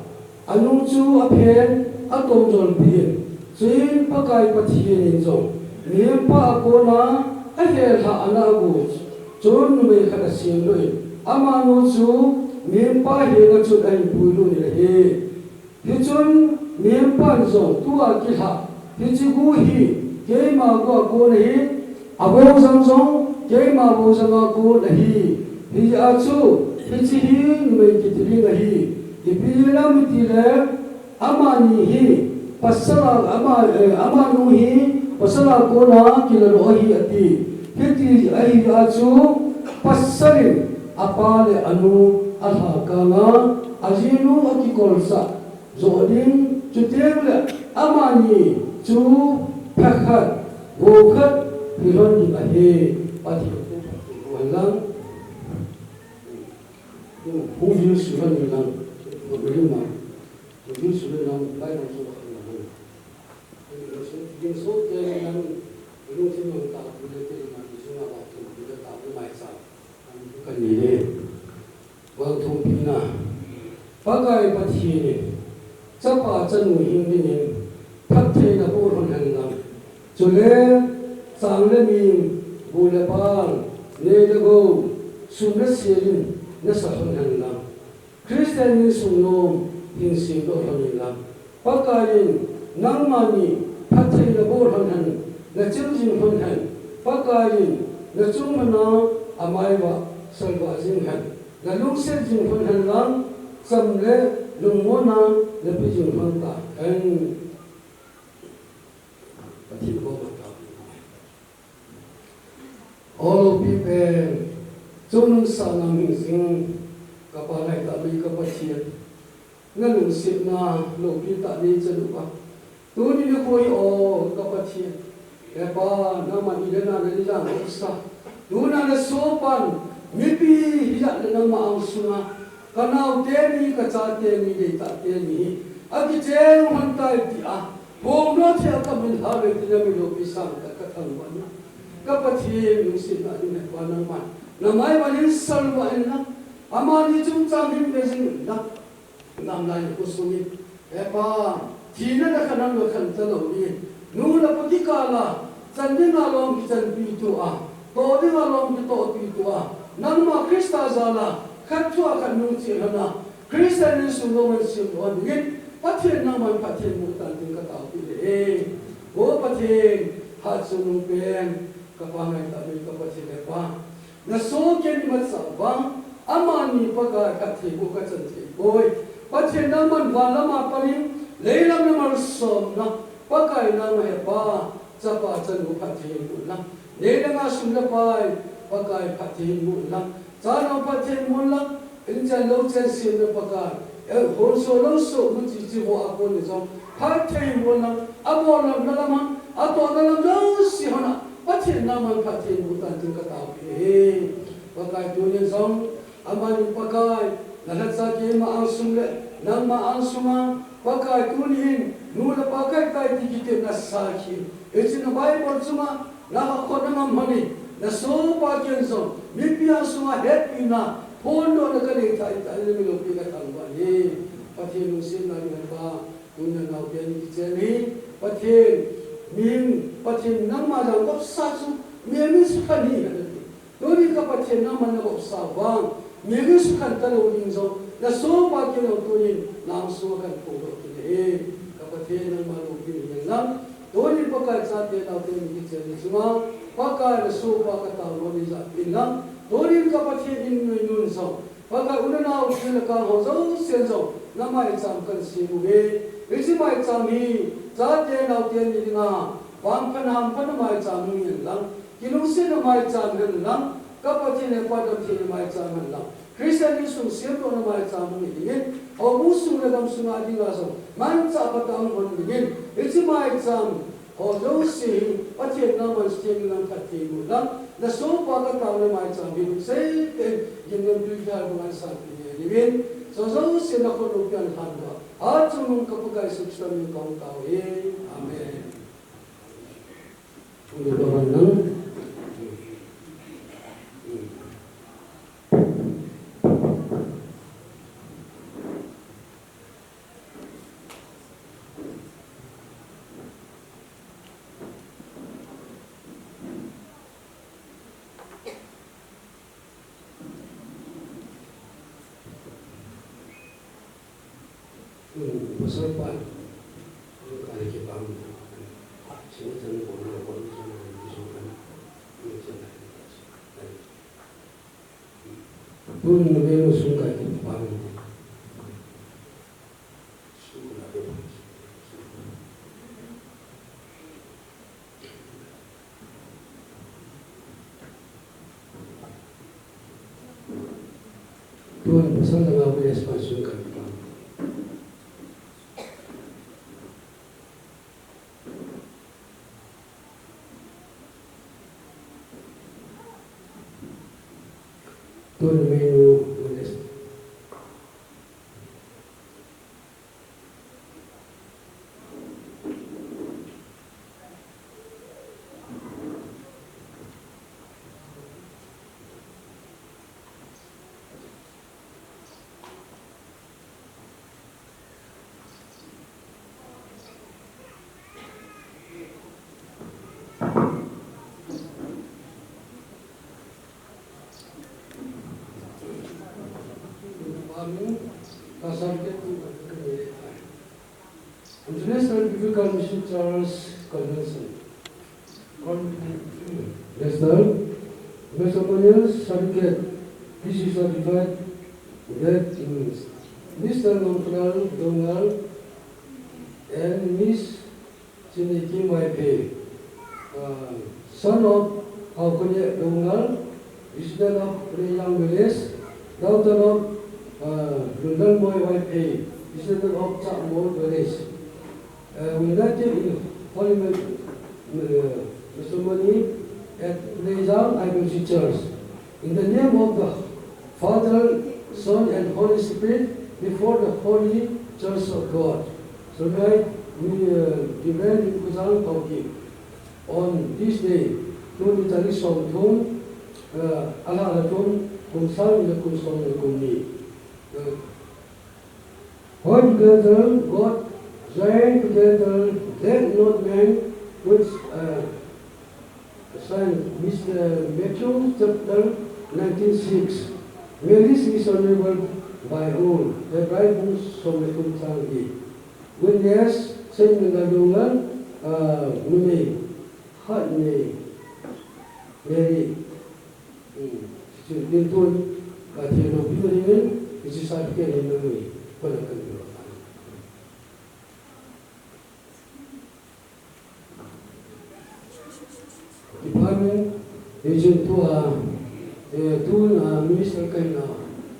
Anung chu aphen, atom jolpeh in. Chuin Pakai Pathen in jong mihem pa a kona aheh lha anah gu chun numei khat asemdoh in, amanu chu mihem pa henga chun ahin puilut in ahi. Hichun mihem pan jong tua kilhah, hiche gu hi keima gu a kon ahi, avojang jong keima vojang a kon ahi. Hijeh a chu hiche hi numei kiti ding ahi. Ipi jeh ham itile amani hi pasal a, ama, eh, amanu hi pasal a kona kilahdoh ahi ati. Hiti ahi a chu pasal in apa le anu alhakang a, ajinu akikolsah joh ding, chuteng le amani chu pha khat, go khat hilhon ding ahi. Pathen in phatthei boh hen lang. Hung, hung hilsah hen lang. Hung hilsah hen lang. Bible chu Ding so te nang, lungthim nang ta, bu le te nang, bu le ta, bu mai cha. Kan ni le. Vangthum pina. Pakai Pathen in, chapa chanu hing dingin, phattheina boh lhon hen lang. Chule, chang le mim, bu le pal, nei le gou, sum le sil in, nasa lhon hen lang. Christian insung nom hin semdoh lhon in lang. Pakai in nangma ni phattheina boh lhon hen, nachim jing lhon hen. Pakai in nachung lhon a amai uva salvah jing hen. Nalungset jing lhon hen lang, cham le lungmonna nape jing lhon tahen. Pathen in phatthei boh hen. O loupi pen, chungnung sanga hing jing, ka Pa ngaitah mai ka Pathen. Na lungsetna loupi tah neicha uva. Tuni nikho hi o ka Pathen. He Pa, nangman i le na na ni jang sa. Tuna na sopan, mipi hijat le nangma angsunga. Ka naote ni, ka chate ni, deitahte ni hi. Akicheng lhon tai tia. Hom lo thei a ka min ha ve tina mi loupi sangtah ka thangvah na. Ka Pathen lungsetna ding He Pa nangman. Na mai uva hin salvah in lang. Amani chungchang hin ve jing in lang. Nam lai ni khosung in. He Pa, thina le khanam le khan talou in. Nu le pa kikal a, chan dinga lom kichanpi tua, toh dinga lom kitohpi tua. Nangma Christa jal a, khat thua khat nung cheh lhon a. Christian insung nom hin semdoh lhon dingin, Pathen nangman phatthei boh tan tin ka taopi e. O Pathen, hatchungnung pen, ka Pa ngaitah mai ka Pathen He Pa. Na soh kei in imacha vang, amani Pakai phatthei boh ka chan thei poi. Pathen nangman van lama panin, lei lam le malsomna, Pakai nangma He Pa, chapa chanu phatthei boh in lang. Nei le gou sum le pai, Pakai phatthei boh in lang. Chanao phatthei boh in lang. Inchen louchen semna Pakai. Eh, hon so lou so, mu chi chi ho a kon ni jong. Phatthei boh in lang. Abol lam na lam a, atohna lam jouse hon a. Pathen nangman phatthei boh tan tin ka taopi e. Pakai tunin jong. Amani Pakai, na lhacha keima angsung le, nangma angsunga, Pakai tunin, nu le pa kahi tai ti kitepna sa kit. Hiche na Bible chunga, na hahkot na ngam lhon in, na sohpa ken jong, mipi angsunga hetpina, phondohna ka nei thei tai, na mi loupi ka thangvah e. Pathen lungsetna ding He Pa, tunia naote ni kichen hi, Pathen, min, Pathen nangma jal vopsa chu, mi min sukhan hi, Tuni ka Pathen nangman na vopsa vang, mi min sukhan talou ding jong, na sohpa ken jong tunin, na angsunga kahin phondoh kit e. Ka Pathen nangma loupina hin lang, tunin Pakai chate naote ni kichen ni chunga, Pakai na sohpa ka taona ni jat in lang, tunin ka Pathen in nuinun jong, Pakai u le nao, thil le kang ho jouse jong, na maicham kahin sem uve. Hiche maicham hi, chate naote ni dinga, vangphatna hamphatna maicham hung hen lang, kilungsetna maicham hen lang, Ka Pathen le Pa damtheina maicham hen lang, Christian insung semdohna maicham hung hi dingin, houbung sung le gamsunga dinga jong manchah phatah hung hon dingin, hiche maicham ho jouse hi Pathen naman suteng in lang phatthei boh lang, na sohpa ka taona maicham hi lungset tah in gimnamtui jal bang in sanpeh dingin, hiche jouse na khut loupina lhan uva, hatchungnung ka Pakai Jesu Christa min in kahung tao e. Amen. Pastor pa, kali kipam, sini tan ko na ko na ko na. Tun na benu sung kai kipam. Tun pasal langa response kan pa. Tun menu. International Biblical Mission Church Convention. National Matrimonial Certificate. This is certified that, mm, Mister Nongkral Dongal and Miss Chiniki Maipe, uh, son of Haokone Dongal, resident of Reyang village, daughter of, uh, Lundalmoi Maipe, resident of Chakmol village. Uh, united in holy ma-, uh, matrimony at Reyang I B C Church. In the name of the Father, Son, and Holy Spirit, before the holy church of God. So may we, uh, Reverend Lim Kuzang Paoki. On this day, tuni tarik somthum, uh, alha lha thum, kum sang ni le kum som ni le kum ni. Uh, Hold together, God join together, let not man put, uh, aside. Mister Matthew chapter nineteen six. Marriage is honorable by all. The bride whom some may come shall be. Witness, same in the Lunga, uh, numei, heart numei, Mary. Hmm. Hiche din tun, Pathen loupina dingin, hiche certificate hi nangho khut a kahin pe. Department, hichun tua, eh, tun, ah, minister kahina,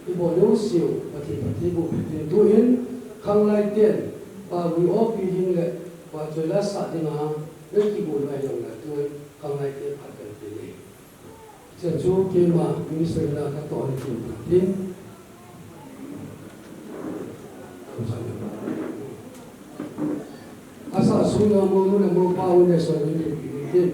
ibol jouseu, Pathen, Pathen bou, Pathen tun, khanglai ten, pa vui opi ding le, pa choi la sa dinga, nakibol mai jongle tun, khanglai ten phat kahin pe e. Hiche chu keima minister na katoh in tin tin. Asa sunga monu le mopa un le son in tin tin.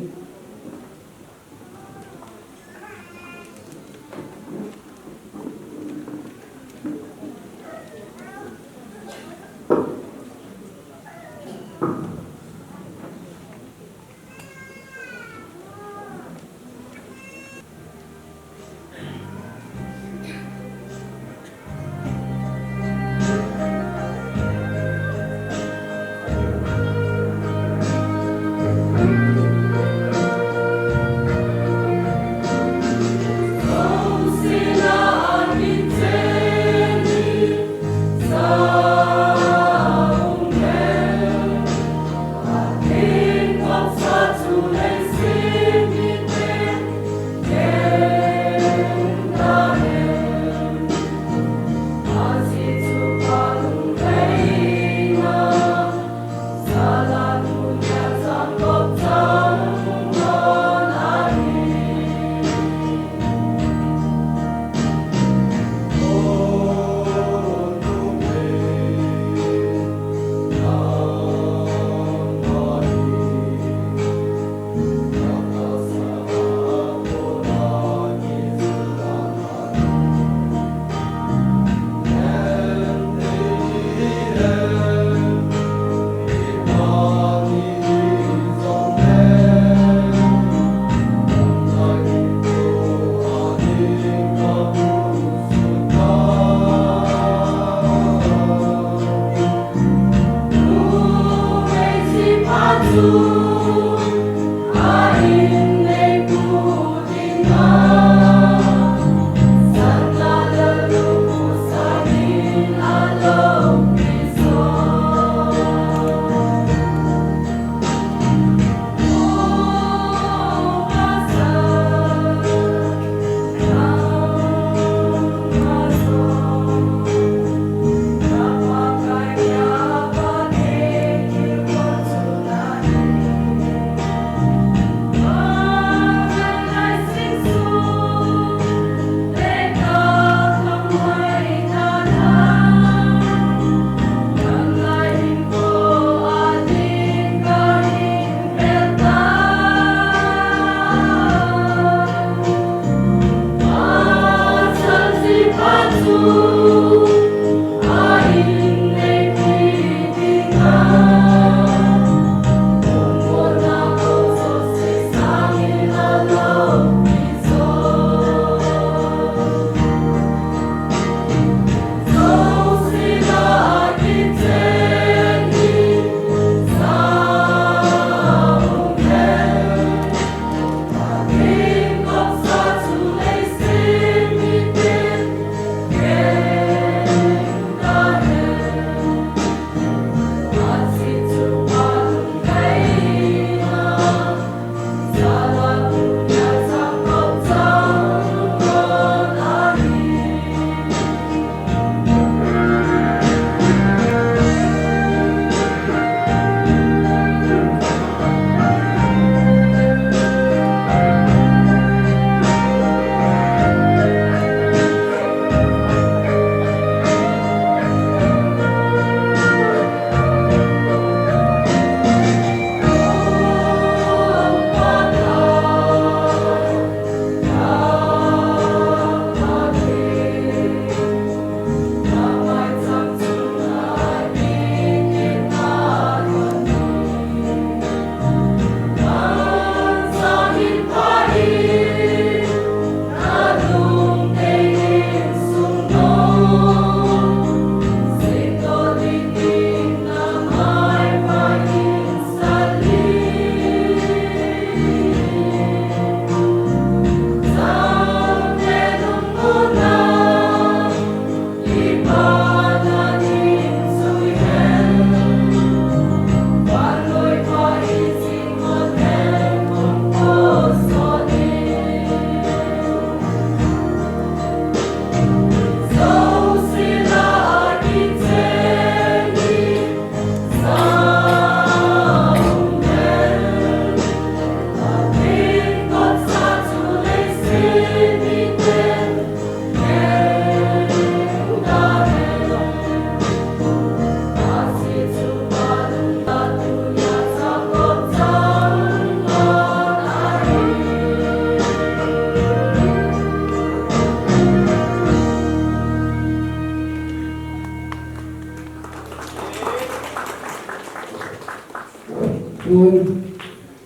Tun,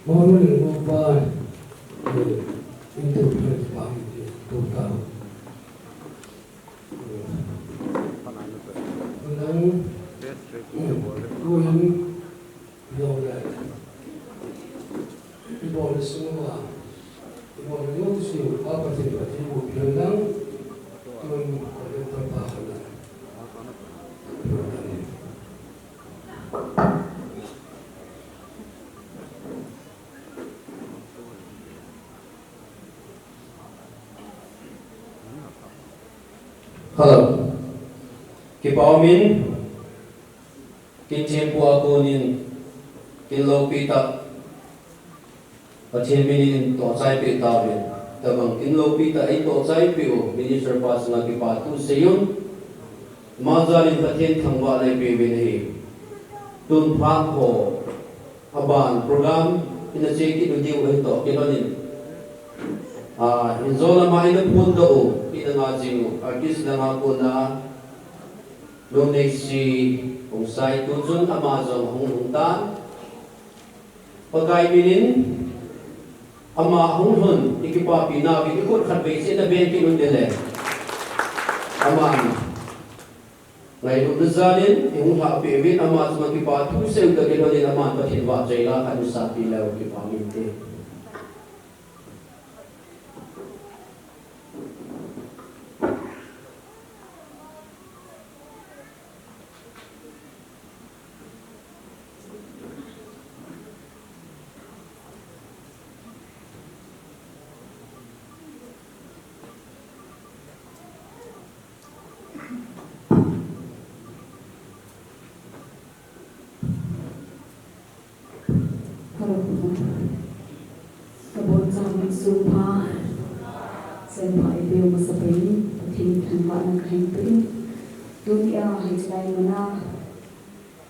Maru le Gopa, eh, interpret pa, eh, tu ta. Nang, eh, tu in, Ibolna, ibolna sunga, ibolna sunga, Pathen, Pathen bu bilang, tun, Pathen pa pa kana. Hello. Kipa umin. Kin thempu a konin, kin loupi tah, Pathen minin tohchai peh tauvin. Tabang kin loupi tah, ei tohchai peh u, Minister pa chunga kipa thu seiyun. Ama jalin Pathen thangvah nei peh uvin ahi. Tun phat ho, aban program, ina che kit u diu ahi toh, kin honin. Ah, in jo lama ina phondoh u, ina nga jing u, artist langa kona, Lungnei si hung sai tu chun ama jong hung lhung tan. Pakai minin ama hung lhun i kipapi nauvin i khut khat vei seh na beng kit un ding le. Aman ngailutna jalin i hung lhah peh uvin ama chunga kipa thu seiyu tah kilhonin aman Pathen vahchoila khat i sap peh leu kipa min te. Ka bon chang min sung pha, sen pha i peu masa pen, Pathen thangvahna ka hin pe in. Tunia hiche lai muna,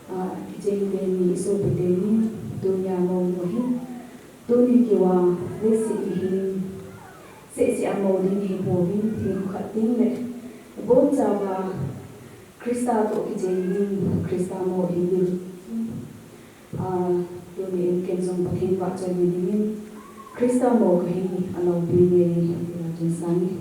a, kicheng teni, sopi teni, tunia mo mo hin. Tuni kiva, lesi i hin, sesi a mo ding hi po hin, hin khat ding le. Bon chang va, Krista toh kicheng ding, Krista mo hi ding. Ah, tuni in ken jong Pathen vahchoi dingin Krista mo kahi, aloupi nge, tia chun sang e.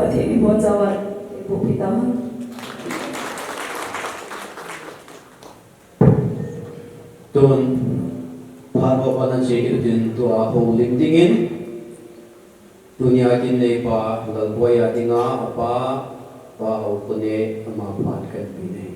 Pathen in ibonchauvin eiboh peh tahen. Tun, phat ho ana che kit utin tua houlim dingin, tunia kin neipa Lalboi a dinga apa, Pa Haokhonen ama phat kahin pe e.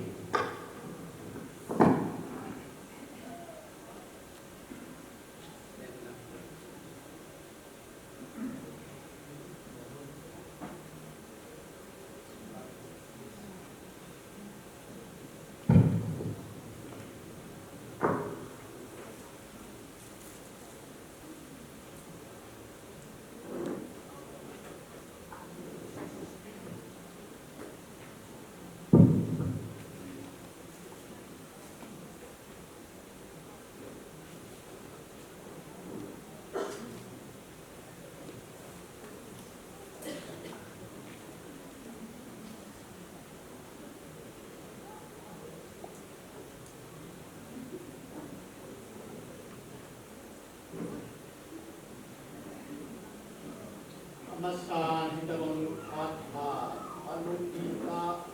Amasan, hitobang phat, phat, phat lungpi tah,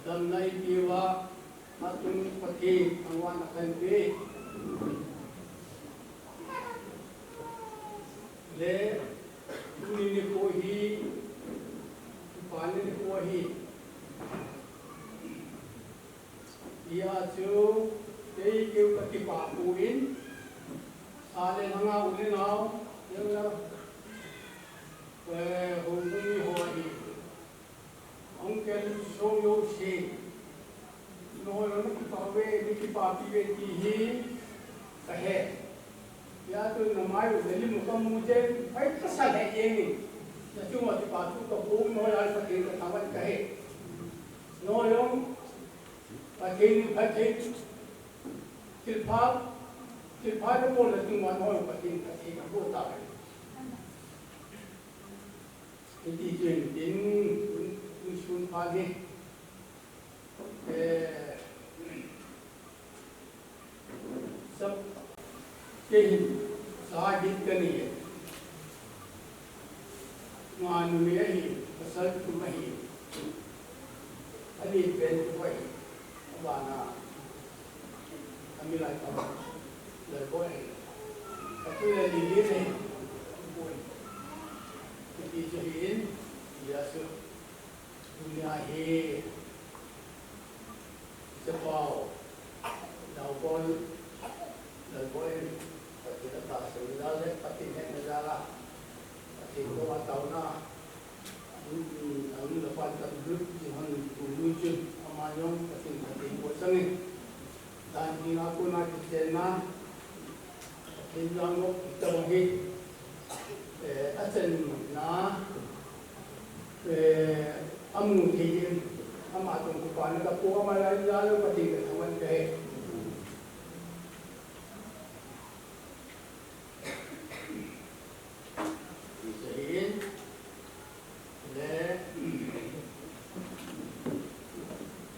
damna eipeuva, atung Pathen thangvahna kahin pe. Le, tuni nikho hi, kipana nikho ahi. Hijeh chun, kei, kei kakipah poi, sa le lhanga u le nao, jong le, eh, houbung mi ho ahi. Hung kel jouse. Nangho jong nakipah uve, nakipah pi uve ti hi kahe. Hijeh chun namai u nalim u kamu jeng, pai kasa lheh jeng in. Nachung uva kipa thu kapu, nangho jal Pathen kathangvah in kahe. Nangho jong Pathen, Pathen, thilpha, thilpha nabol nachung uva nangho jong Pathen, Pathen kapu tauve. Hiti chun tin, tun, tun sun phat hi. Eh, sap, kei hin, sa gin kanei e. Nga numei ahi, pasal thum ahi. Ani pen thum ahi. Abana, amilai pa, Lalboi ahi. Atu le li li ahi. Boi. Hiti chu hin, hijeh chun. Tunia hi, Chapao, Naobol, Lalboi, Pathen atahsan jal le, Pathen hetna jal a, Pathen koma taona, anu le apan tamlut, jing hon kum nu chun, ama jong Pathen, Pathen koma chang in. Dan ding a kona kichenna, Pathen jang lou, tabang hi, eh, achanna, eh, amu thei in, ama tong kipana kapu, ama lai jal lou Pathen kathangvah in kahe. Hijeh in, le,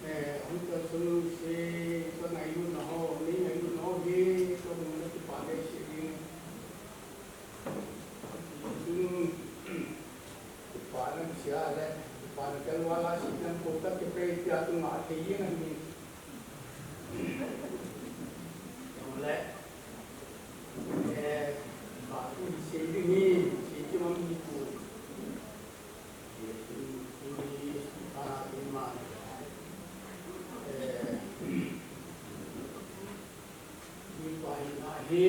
eh, hung ta sunu se, ka ngailutna ho, nei ngailutna ho hi, ka muna kipah le se ding. Sunu, kipana sia le, kipana kalvala si nang ko ka kipe tia tu nga thei jeng ahi. Jong le, eh, ba tu sei ding hi, sei ding mang hi ku. Sei ding hi, ah, ding mang. Eh, ding pa hi na hi,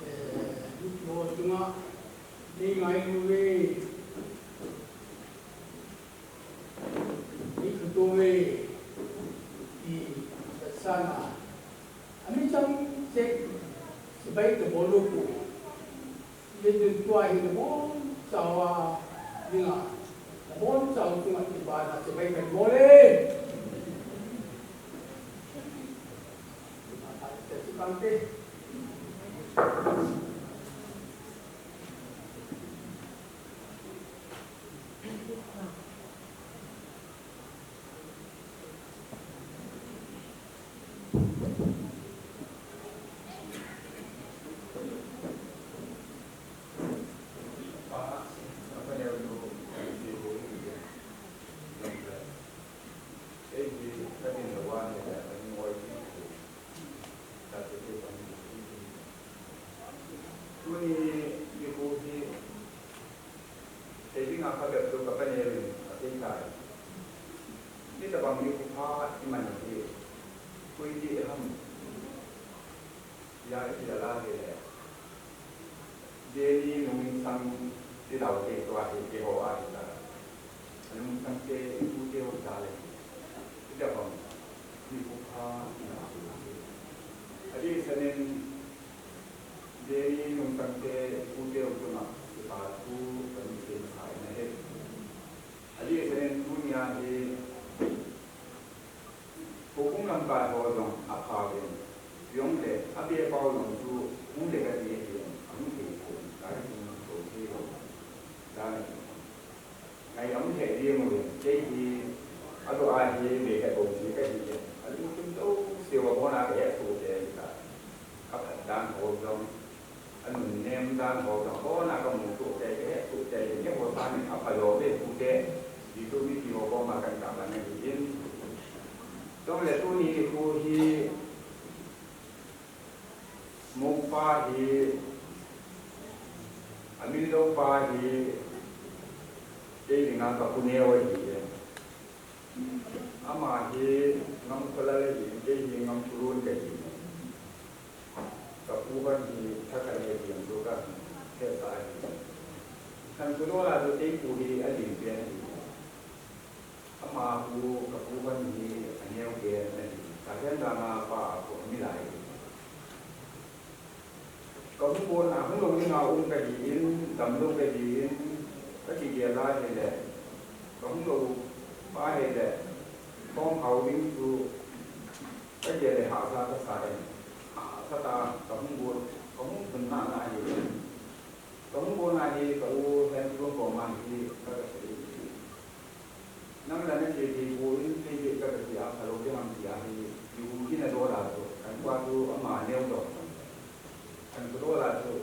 eh, ding ho chunga, ding ngai lu ve. Ana, ami chang che, sepai te bolu ku. Ye tu tua hi le bon chawa, ni la. Bon chawa tu ma ti ba na sepai te bole. Te si kante. Tuni nikho hi, sei dinga phabep chu ka paneo in asei tai. Hitabang nikho pha iman u hi, koi ti ham, tia i ti a la hi le. Daily nungsang ti lau te tua hi, keiho a hi ta. Nungsang te, i tu te ho ta le. Hitabang nikho pha iman u hi. Adeh senin, Daily nungsang te, i pu te u chunga, kipa thu, ka mi sei masa in ahi. Adeh senin tunia hi, houbung lamkai ho jong apha uvin, jong le, abe pau jong chu, hung le kati ahi, ahung thei pon, ka ri kum so thei lou. Dan ahi. Ngai aum lheh ding uvin, kei hi, adu a hi, ve ka ko si ka hi, alungthim jouse uva bon a ka hesoh kei ta. Ka phat dan ho jong, anunnem dan ho jong, bon a ka mu soh kei, ka hesoh kei, keiho sangin apha lou ve pute, ti chu mipi ho koma kan tah ban ahi in. Chule tuni nikho hi, Mukpa hi, amil loupa hi, kei dinga ka pu neo ahi e. Ama hi Ngamkholal ahi, kei hi Ngamkholun kahi. Ka pu hon hi Thakhat ahi jeng chu ka hetsah ahi. Thanchunol a chu kei pu hi alim pen ahi. Ama pu, ka pu hon hi aneo pen ahi. Kahen dan a pa a pu amilai. Ka hung bon a, hung lou dinga um kahi in, damlou kahi in, ka kigel a hile. Ka hung lou pa hile. Thom hao ding chu, ka gel le hahsa kasa in. Hahsa ta, ka hung bon, ka hung thun nana hi. Ka hung bon a hi, ka u Henlun koma hi, ka kasei. Nang la nache thei poi, kei beh ka kati a, phalou ding ham tia hi, i u hi nadoh la chu, kan pa chu ama neo doh. Kan chu doh la chu,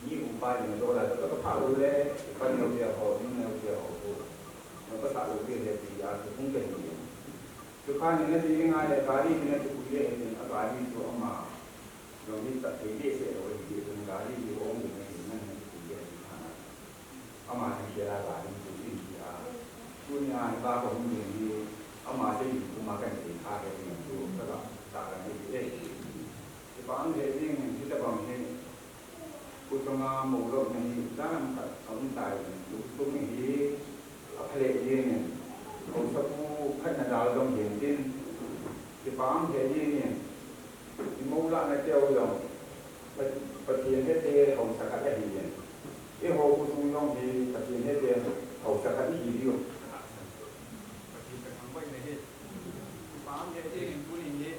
ni u pa ni nadoh la chu, ka phah u le, ka neo tia ho, ni neo tia ho chu, na pasal u tia le tia chu, hung kahi. Chu kha ni nache ngai le, gari ni nache pui le, a gari chu ama, jong hi ta thei behseh lou ahi, gari hi hung ding ahi, nang nache pui le, a. Ama thangthela ga ding chu in tia. Tunia hipa kahung ding hi, ama seiding puma kan sei kha he ding chu, ka ga ta kan hi e. Hipa ang he ding, hitabang hi, khusunga moulopna hi, dan khat aum tai, khutung hi, apha lheh ding in, haosapu khat nadal jong hin tin, hipa ang he ding in, i moulahna teu jong, Pa-, Pathen hete haosa khat ahi in. Eiho khosung jong hi Pathen hete haosa khat ihi diu. Pathen kathangvah in ahi. Pa hete in tuni hi.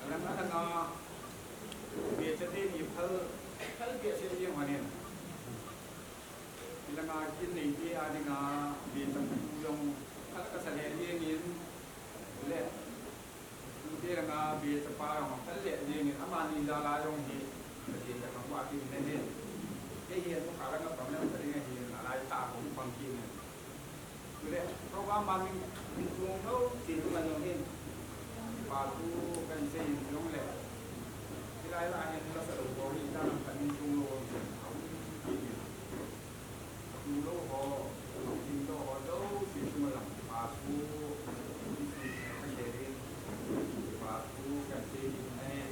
Alang alang a, bechate ni phal, phal behseh jeng hon in. Ilanga kin neite a dinga, becha pu jong, phal kasa lheh jeng in. Le. Tute langa bechapa jong aphal lheh jeng in, amani jal a jong hi, Pathen kathangvah kit in ahi. Kei hi, amu kha langa pang langa pha ding ahi, alai tah a hung pang kit in. Chule, program a min, min tung lou, ti tung a jong hi. Pa thu kan sei in jong le. Hilai lai hin lasa lou bou hi, dan khat min tung lou, a hung kit in. Tung lou ho, tung lou ho, lou si sung lang, pa thu, si si, ka se ri, pa thu, ka se ri, eh.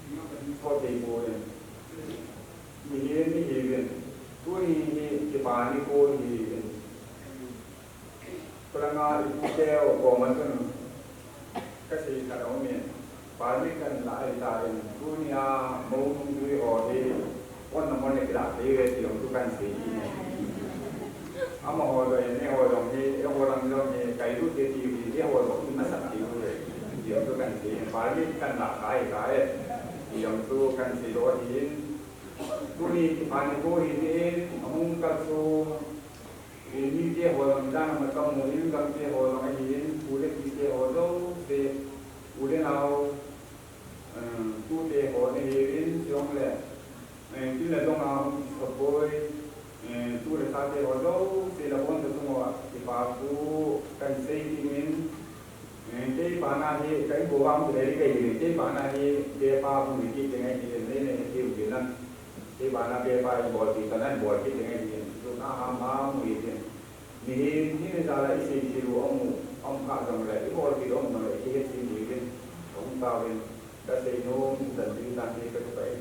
Tingnan ka ding tho thei poi. Mihem ihiuvin. Tuni hi, kipa nikho ihiuvin. Kholanga i pute u koma chun. Kasei khat aumin, permit kahin lah ahitan, tunia mou nungjui ho hi, on na mon le kilah thei uve ti jong chu kahin sei in. Amaho jong, eiho jong hi, eiho lang jong hi, kailut te ti hi, eiho jong hi masat thei uve ti jong chu kahin sei in, permit kahin lah ahitai, ti jong chu kahin seidoh ahin. Tuni kipana bou hi din, ahung kal chu, eh, mite ho jong dan amatam mo in, gamte ho jong ahin, pu le pite ho jouse, u le nao, eh, tute ho nahiuvin, chule, eh, tin le dong a hung kisopboi, eh, tu le chate ho jouse, la bon ta sung ho, kipa thu, kahin sei in, Eh, kei bana hi, ka inko vang chu lei kei hi, kei bana hi, be pa hung hi kit ding ahi, nei nei kei u kei nan. Kei bana be pa ibol kit, ka nan bol kit ding ahi, chu na ham ham u hi. Mihem hi nei jala isei sei u aum, aum kha jong le, ibol kit u aum jong le, ikihet sei u hi. Ka hung tauvin, ka seinom, dan ding dan ding ka tu ka e.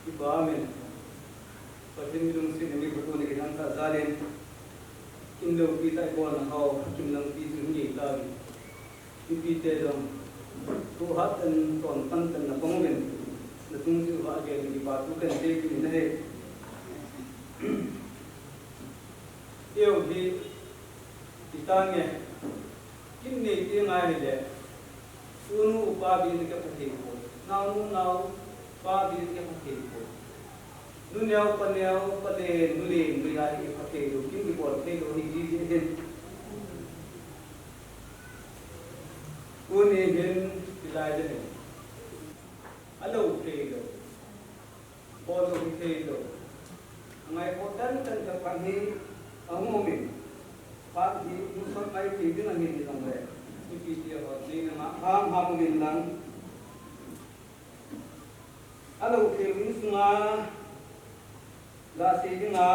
Kipa umin. Pathen mi lungsetna mi phatthei na kidang tah jal in, in loupi tah ibolna ho, kimlangpi chu hin nei tauvin. Mipite jong, thu hat ten, ton tan ten na pang uvin, na chung chu va gel in kipa thu kahin sei kit in ahi. Eiho hi, itange, kin nei ti ngai hile, tunu upa bin kipha thei poi, naonu naopa bin kipha thei poi. Nuneo, paneo, palen, nulen, nuiya hi kipha thei lou, kin kibol thei lou hi jiji hin. Tuni hin hilai jeh hin. Alou thei lou. Bol lou hi thei lou. Angai po tan tan ka pan hi ahung um in. Phat hi hung sot mai thei ding ahi jong le. Mipi te ho jing na ham ham um in lang. Alou thei u insunga, gasei dinga,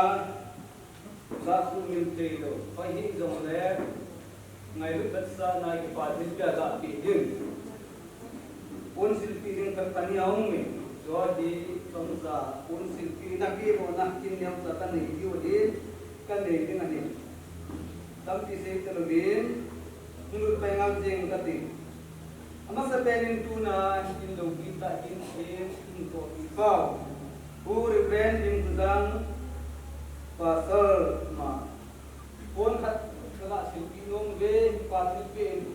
jat sumil thei lou. Hoi hi jong le, ngailut vetsahna kipa thilpeh a gapeh ding. Pon silpeh ding khat khat hi aum in. Chu hi, chomcha, pon silpeh na peh lou na, kin neocha kanei diu ahi, kanei ding ahi. Tampi sei talouvin, hung lut pai ngal jeng kati. Amasapen in tuna hin loupi tah in, in tohpi pau, Pu Reverend Limkhojang, Pastor ma, pon khat kaga silpeh nom uve, pa thilpeh in.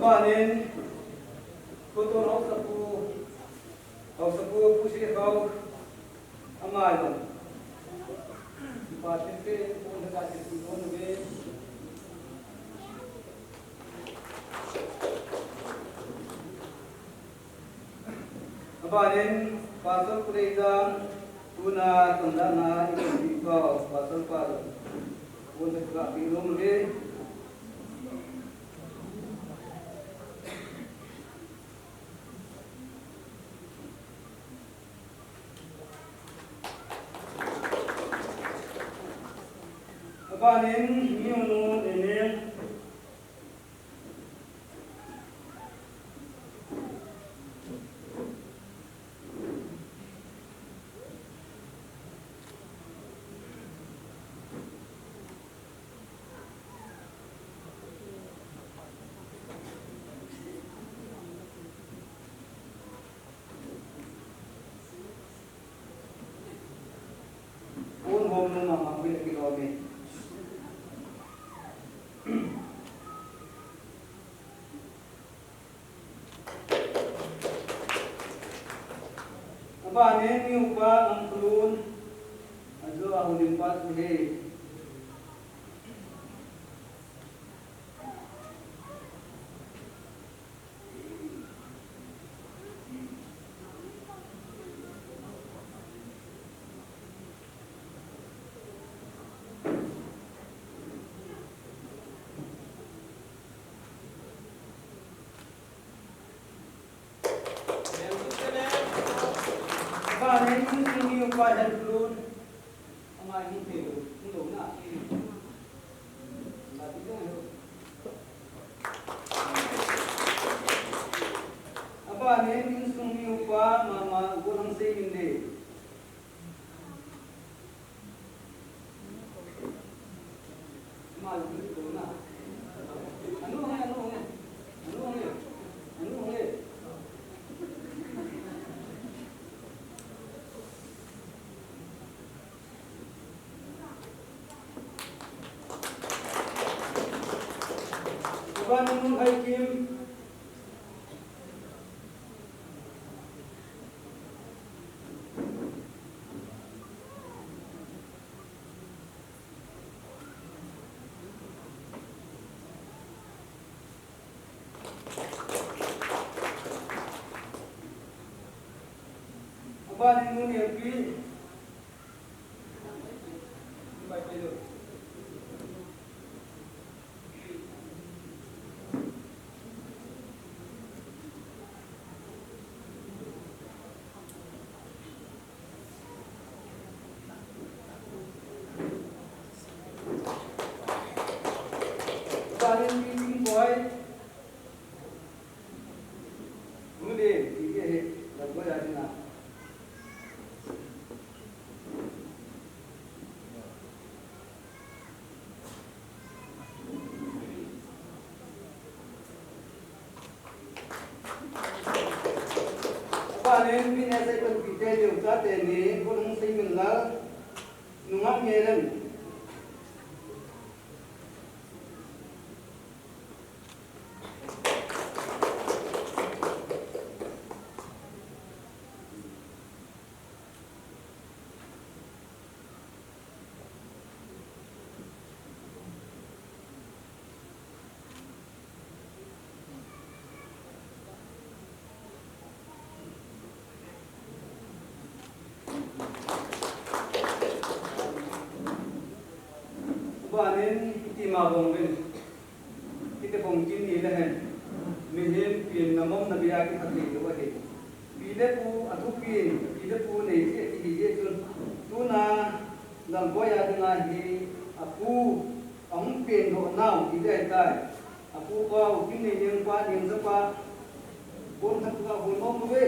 Abanin, Kotor Haosapu, Haosapu Pu Sekhao, Ama jong. Kipa thilpeh, pon khat silpeh nom uve. Abanin, Pastor Pu Leijang, tuna tondahna ipi pau, Pastor pa jong. Pon khat silpeh nom uve. Abanin, Miunu Enel. Pon hom nung mama pui le kilom e. Abanin, Miupa Ngamkholun, ajo a holim pa chu he. Abanin, Miupa Helplun, ama hin thei lo, hin lo na. Abanin, insung Miupa mama Golhang Seiminlei. Abanin, Haikim. Abanin, Nu Nelpi. Abanin, Pi Tingboi. Nu le, pi ke he, la ko ya ding a. Abanin, min a sai panpi te leu chate ni, Golhang Seiminlal, nungah Ngelem. Abanin, iti ma bang uvin. Iti bang kin ni le hen. Mihem pen na mom na bia ki thati lo ahi. Pi le pu a thupi, pi le pu nei ji ti hi ji chun. Tuna Lalboi a dinga hi a pu a hung pen doh nau ti dai tai. A pu pa u kin nei ning pa ning sa pa. Kon khat ka hon mong ve.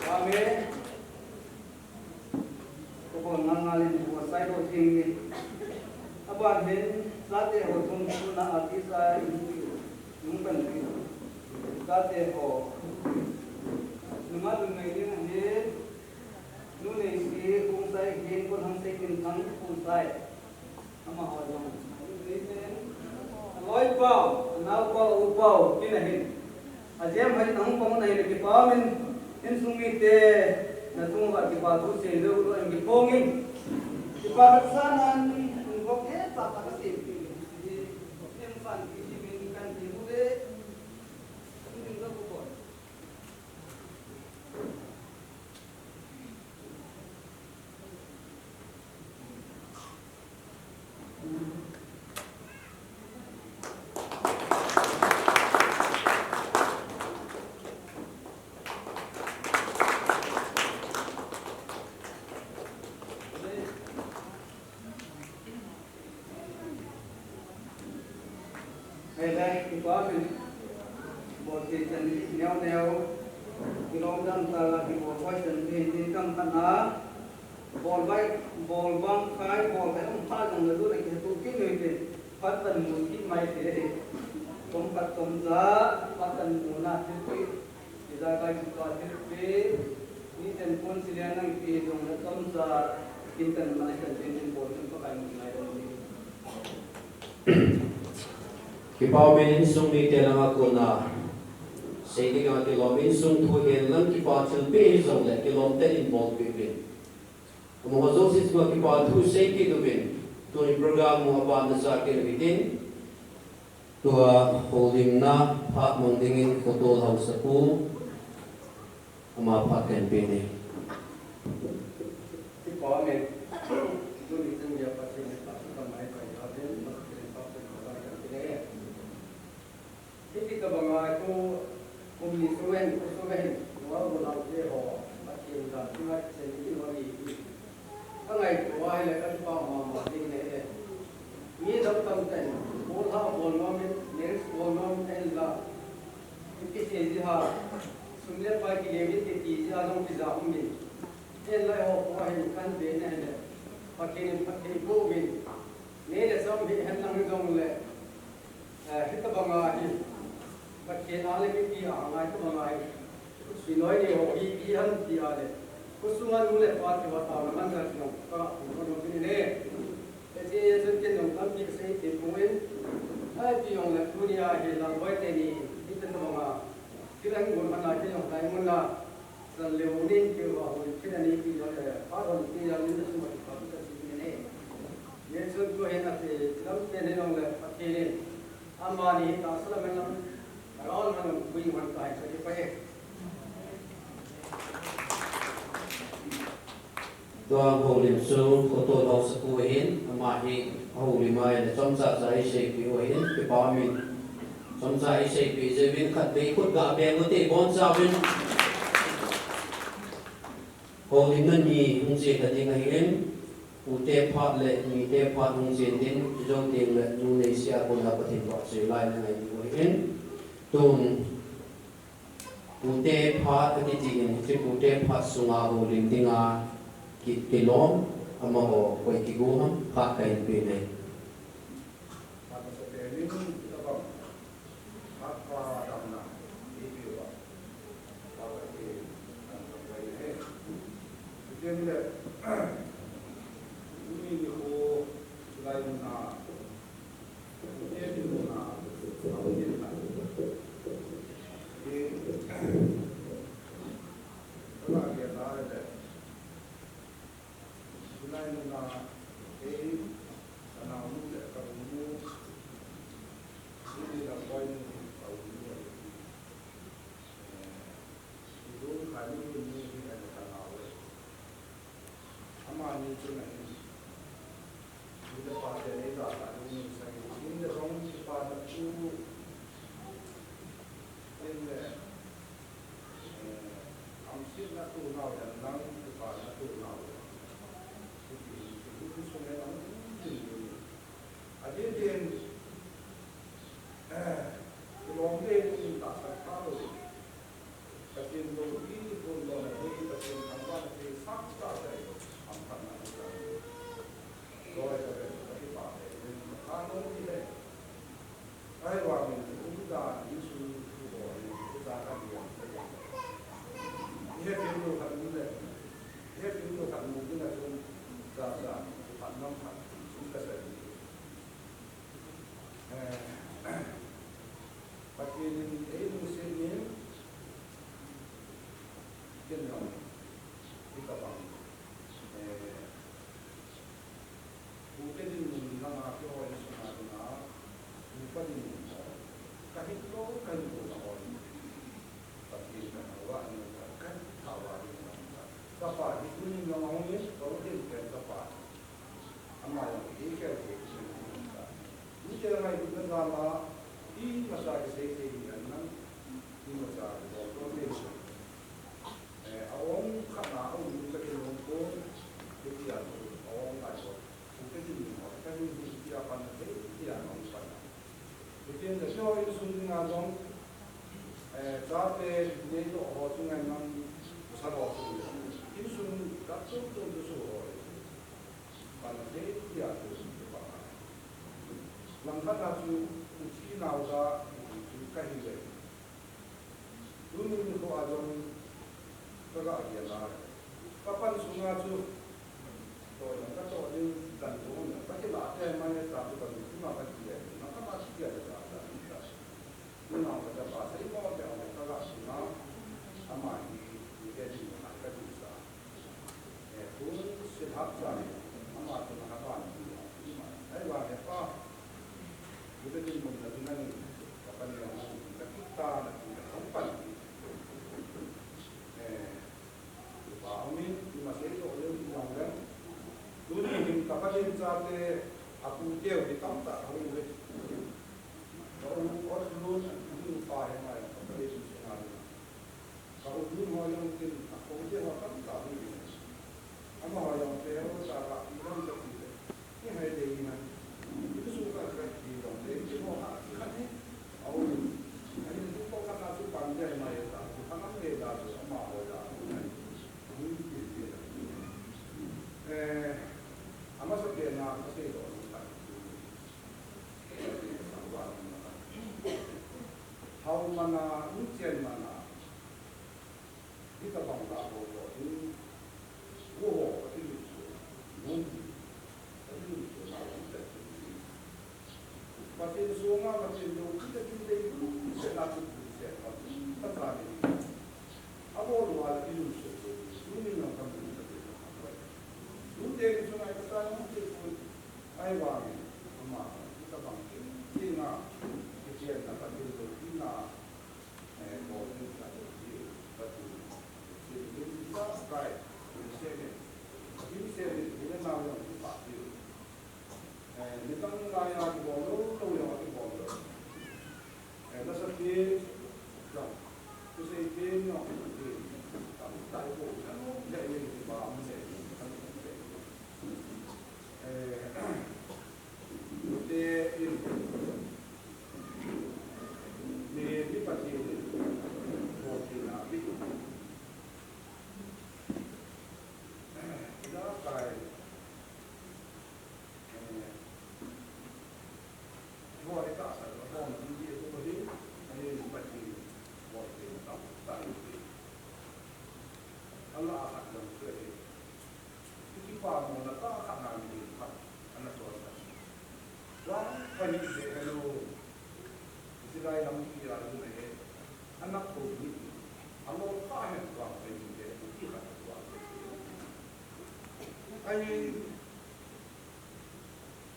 Amen. Ko ko ngal ngal in ko sai ko jing ni. Aban hin, chate ho thum tuna a tisa in nung ban ni. Chate ho. Numa dun mai ni hin. Nu Neisi Khongsai hin, Golhang Seiminthang Khongsai. Amaho jong, aloipau, anaopau, aupau, kin ahin. Ajem hoi nahung pang un ahile kipa umin, insung mite, nachung uva kipa thu seilou lou in kiphongin. Kipa khat sa nan, in vok he, sa ta ka se pi. Em san ki ji min kan ti mu de. Kin ding ka ku ko. Hei le, kipa min. Bol thei chan neo neo. Kilom dam ta la kibol boi chan thei ni kam khat na. Bol bai, bol bang khai, bol khai um pha jong le du le ki tu ki nui te. Pat tan mu ki mai te. Tom pat tom ja, pat tan mu na te. Ijakai kipa thilpeh, miten pon chilian nang pi jong le tomcha, kin kan man kan tin tin pon kan Pakai mu ngai dong ni. Kipa umin insung mite langa kona, sei ding a kilom insung thu hen lang kipa thilpeh hi jong le kilom ten in bol peh uvin. Amaho jouse chunga kipa thu seipeh uvin, tuni program u aban na sa kit u hitin, tua houlimna phat mang dingin Khotol Haosapu, ama phat kan pe ni. Kipa umin, tuni chan geiya Pathen in phat kamai pai a din, Pathen in phat kamai kan pe ni. Hiti tabanga tu kum ni sunga hin, kum sunga hin, nungah u naote ho, Pathen dan sunga kichen ni ho ni. Ka ngaito a ahile ka kipa mama ding ahi. Mi dang tam ten, bol ha bol nom in, lyrics bol nom in la. Ipi sei ji ham, sum le pai kigem in kiti ji a jong kija um in. Ahin lai ho, ho ahin kan be na ahile. Pathen in phatthei boh uvin. Nei le chom hi hen lang jong le. Eh, hitabanga hi, Pathen a le mipi a ngai tabanga hi, sui noi ni ho hi, hi ham ti a le, khusunga nu le pa ti va taona man ka ti nong, ka pu ko nong ti ni ne. Hiche chun ken jong tampi kasei thei pon, ai pi jong le tuni a hi Lalboi teni, hitabanga, thil ahin gon hana, ken jong lai mun na, Chan leo nin keu va hoi khin ani pi jong le, phat hoi pi jong le, sum a kipa thu ka sei ni ne. Yen chun tu hin ati, lam pen hin jong le, Pathen in, amani tahsa lam in lam, around man jong pui hon tai, ka kipah e. Tua houlim chu Khotol Haosapu ahin, ama hi ahoulim a ahile chomcha cha eiseipeh u ahin, kipa umin. Chomcha eiseipeh jeh uvin khatvei khut ga beng u te, boncha uvin. Houlimna ni hung chen ta ding ahin, ute phat le nite phat hung chen ding, chujou teng le nu Neisi a kona Pathen vahchoi lai na ngai diu ahin. Tun, ute phat akiti in, hiche ute phat sunga houlim dinga ki, kilom, amaho koi kigo ham, phat kahin pe nei. Phat masa pen in, tabang, phat pa damna, ipi uva, phat pa ke, kan kan pai ne. Ipi le, uni ni ko, lai na, ipi ni ko na, ipi na. Ipi, kala ke la le. Hilai muna, kei, ka naonu le ka u nu, tuni Lalboi nu, ka u nu ahi. Eh, i dun kha ni nu hi ahi ka nao e. Amani chun ahin, nu le pa te nei da ta nu nu sa hi, in le jong kipana chu, in le, Eh, hamsetna tonau hen lang, kipana tonau hen. Hiti, hiti, hiti sung hen lang, hiti, hiti. Adeh din, eh, kilom le, hiti, tahsan kha lou. Pathen lou, hiti, lou, hiti, Pathen thangvah, hiti, sak, sak, sak, ham, ham, ham, ham. Loi, ka, ka, ka, kipa, hiti, ka, ka, lou, hiti, hiti. Ahivangin, umdan insung thu ho hi, ijakai a, ihetthei lou khat um le, Ama, imacha kisei thei hi an nang, imacha kibol to thei. Eh, a ong khat na a um ka kilung ko, hitia chu a ong ngai ko. Chu te din ho, ka din hi hitia pan na thei, hitia a ong pan na. Hitia na jo insung dinga jong, eh, chate nei lo ho chu ngai mang, sa lo chu. Insung ka chu chu chu su ho. Pan na thei, hitia chu pa. Langkhat a chu, u thi nau da, u thi chu ka hi le. Tuni nikho a jong ka ga gel a. Ka pan sunga chu, to jong ka to ding dan jong ka ti la te mai ta chu ka ni ma ka ti le. Na ka ma ti le ta ta. Tuna ka chapa seimo te ka ga sunga. Ama hi, hi ke ding ka ti sa. Eh, tun silhap sa ni, ama tun a ban ni, ima, ai wa he pa, bu te din mun na ding ani, ka pan ni ang ani, ka kit ta na ding ka pan ni. Eh, pa umi, ima sei to le ni ang le. Tuni hin ka pan ni chate, a pu teu ni tam ta ho le. Ka u, o lu, ni pa he mai, ka pan ni sa ni. Ka u nu ho jong tin, a ko je ho tam ta ni. Amaho jong te ho ta ka i lam ta ti le. Ni hai de ni na. Ni su ka ka ti jong le, ni ho ha, ni khat ni. A u ni. Ani ni ko ka ka su pan je mai ta. Ku ka nam le da su amaho ja. Ni ti ti. Eh, amasa pe na ka se do ni ka. Hau mana, inchen mana. Hitabang la ho ho in, wo ho, ati lu su, mun, ati lu su, na, ati lu su. Pathen sunga, Pathen jong, ati ati dei, se na, se na, ati lu su. Abo lu a, ati lu su, lu ni na, ati lu su. Lu te, lu su na, ati lu su. Ahivangin, ama, hitabang, ati na, ati na, Pathen jong, ati na, Eh, te in, mi, mi Pathen in, Pathen a bi. Ina kai, eh, mo ita sa, mo ni ye ko hi, ani Pathen, mo te tam, tam. Allah a jong te. Kipana mona tah khat na mi ding khat ana chon ta. Vangpha hi ve helo. Israel lam hi a lu na he. Ana ko ni. Alo pa he vangpha hi ve ti khat vangpha. Ai,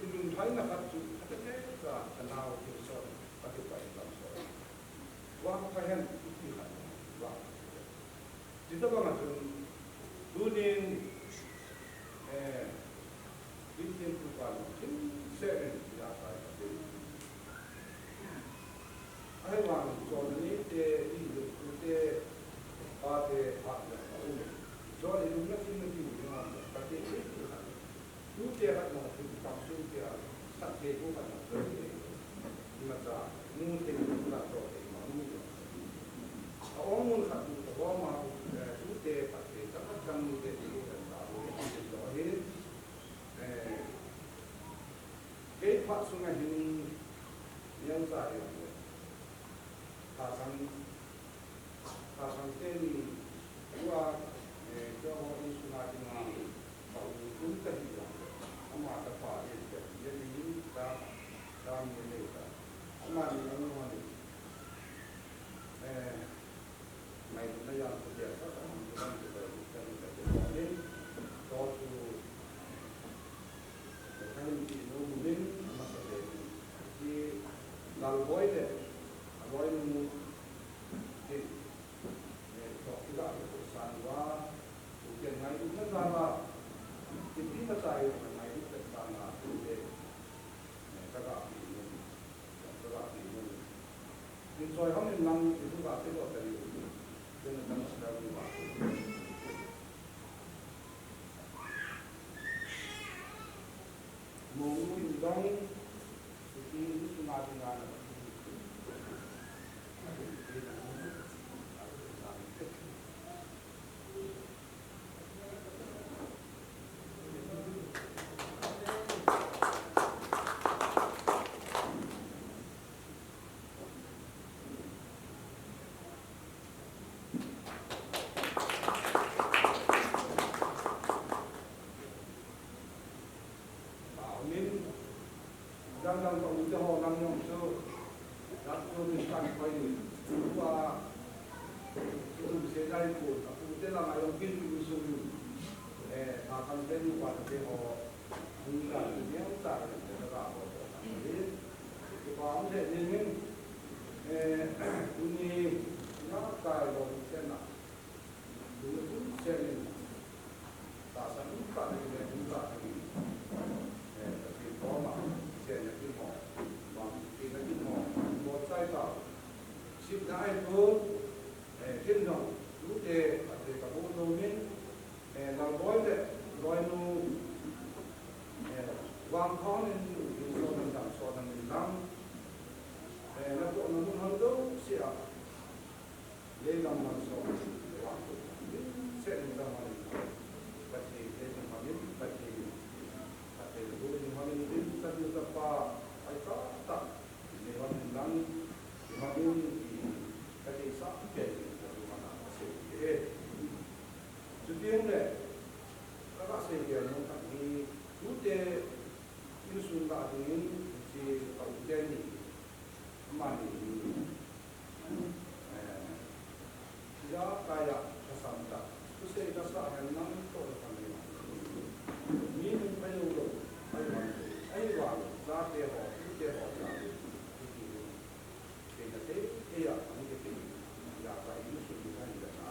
i lunglhaina khat chu, ka te ka, ka nau thil sot, ka te pa in lam sot. Vangpha hen, ti khat, vangpha. Hitabang a chun, tunin, eh, Pathen thupha lungthim seh in, ya sai ka te. Ahivang, chonna neite, inlutute, pate, phat le, a um. Chonna lungna thim na thim ding a, ka te, te, te, ka te. Tute khat mo, tu tam tute a, khat te, tu khat mo, tu te. Ima cha, mu te, tu khat to te, ma mu te. A ong mun khat tu, ta bo ma, eh, tute, khat te, ta khat chang mu te, tu khat ta, tu te, tu te, tu te. Eh, Kei phat sunga hin, niam cha hi, ta sang, ta sang teni, tua, eh, tua ho insunga dinga, pa u kum ta hi jong, ama ta pa, eh, eh, eh, ni ta, ta mi le ta, ama ni, ama ni, eh, Mai na yang ko dia sa ka mang ko mang ko ba ko kan ka ko ni. To tu. Kan ti no mun ama sa de. Ki lal boy de. A boy mu. Ki. Eh, to ki la ko san wa. Ko ke ngai na sa wa. Ki ti na sa yo ngai na sa na. Ki. Eh, ka ka ti no. Nang itu ka te lo tadi. Itu na tang sa ni ba. Mong in dong. Itu itu na di na na. Amen. Jang jang ka u te ho nang jong chu. Jat chu min kan pai ni. Tua. Chu se dai ko. Ka u te lang a jong kin u su. Eh, ka kan te u pa te ho. Hung ka ni ang ta ni te ka ho. Ki pa ang te ni min. Eh, uni na kai lo se na. Uni se ni. Tahsa um tah ding le um tah ding. Eh, Pathen koma, Pathen a kin ho, Pathen a kin ho, bol chai tau. Sipna ahi pon, eh, kin jong, tute, Pathen ka bol lou in, eh, Lalboi le, Loinu, eh, Vangthong in, in so nan dam, so nan in lang. Eh, na ko na mun hang do, sia. Leilam malsawm, Pathen, Pathen, Pathen, Pathen, Pathen, Chuti le, ka ka sei kei nom khat hi, tute insung lah dingin, hiche ka u te ni, amani hi, eh, ijakai a, ka sam ta, thusei ka sa hen lang toh ka ni. Mi hung phai lou lou, ahivang, ahivang, chate ho, tute ho, chate, Keina te, kei a, ani ke te, ya ka in su ni ka ni ka na.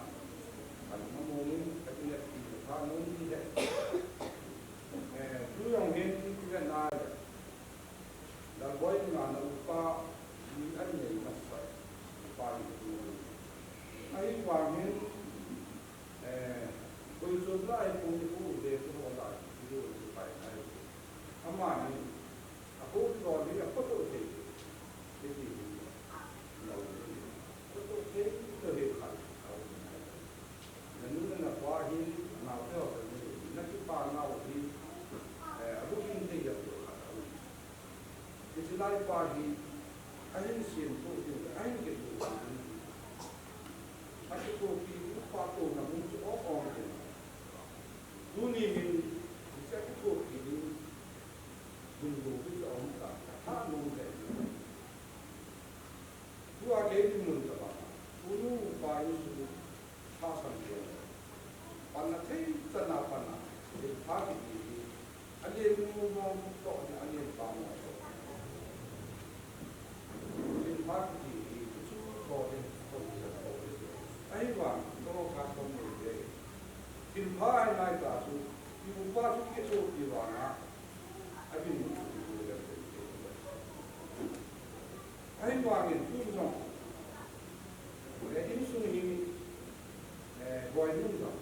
Ka na mo ni, ka ni ti ka no ni he. Eh, tu jong hin, tu ka na ya. Lalboi nga na upa, ni an nei masa, upa ni tu. Ahivang hin, Eh, koi chu lai pu ni pu ve tu ho lai, ni pu chu pai lai. Amani, apu lo ni apu to te. Te ti ni. Lo ni. Apu to te, to he khai. Nanu nana pa hi, na te ho ni. Na ki pa na ho ni. Eh, apu kin te ya to khai. Hiche lai pa hi, ahin semphoh ding, ahin kithopi ding. Akithopi ding, pa touna mun chu ong ong ding. Tuni hin, hiche akithopi ding, ding lo ding chu aum ta, atha nom le. Tua kei dinmun tabang, tunu pa insung, Tahsan kei. Panna thei chana panna. Thilpha kiti hi. Alen nu mong toh ni alen pa mong toh. Thilpha kiti hi. Chu toh ni toh ni toh ni. Ahivang, toh ka toh ni de. Thilpha ai nai ta chu. Iu pa chu kithopi vanga. Abin chu le. Ahivangin tu jong, eh, insung hi, eh, boi nu jong.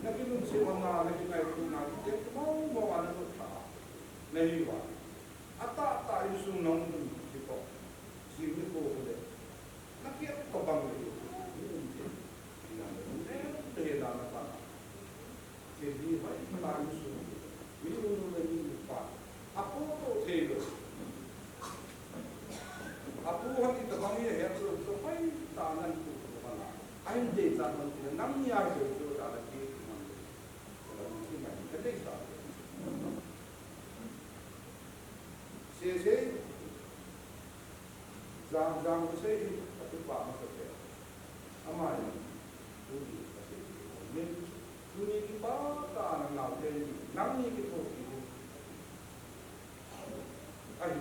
Na kilungset na, na kingaito na, kiti mo mo ana lut tha. Na hi vang. Atah tah insung nung dun kiti ko. Jing ni ko ko le. Na ki ko bang le. Ni um te. Ina le. Ne te la na pa. Thil hi hoitah in sum, mi nunu le mi nupa, apohtoh thei lou. Apu hon itobang hi ahet lou, hoitah nan pu pu hon a. Ahin deichah hon ti le, nangni a hilou chu ta la ti man. Ka la ti mai, ka deichah. Sese, jang, jang, sese, atu pa ma ka pe. Amani, tuni, ka se, min, tuni kipah tah a nangni te, nangni kithopi ding. Ahi.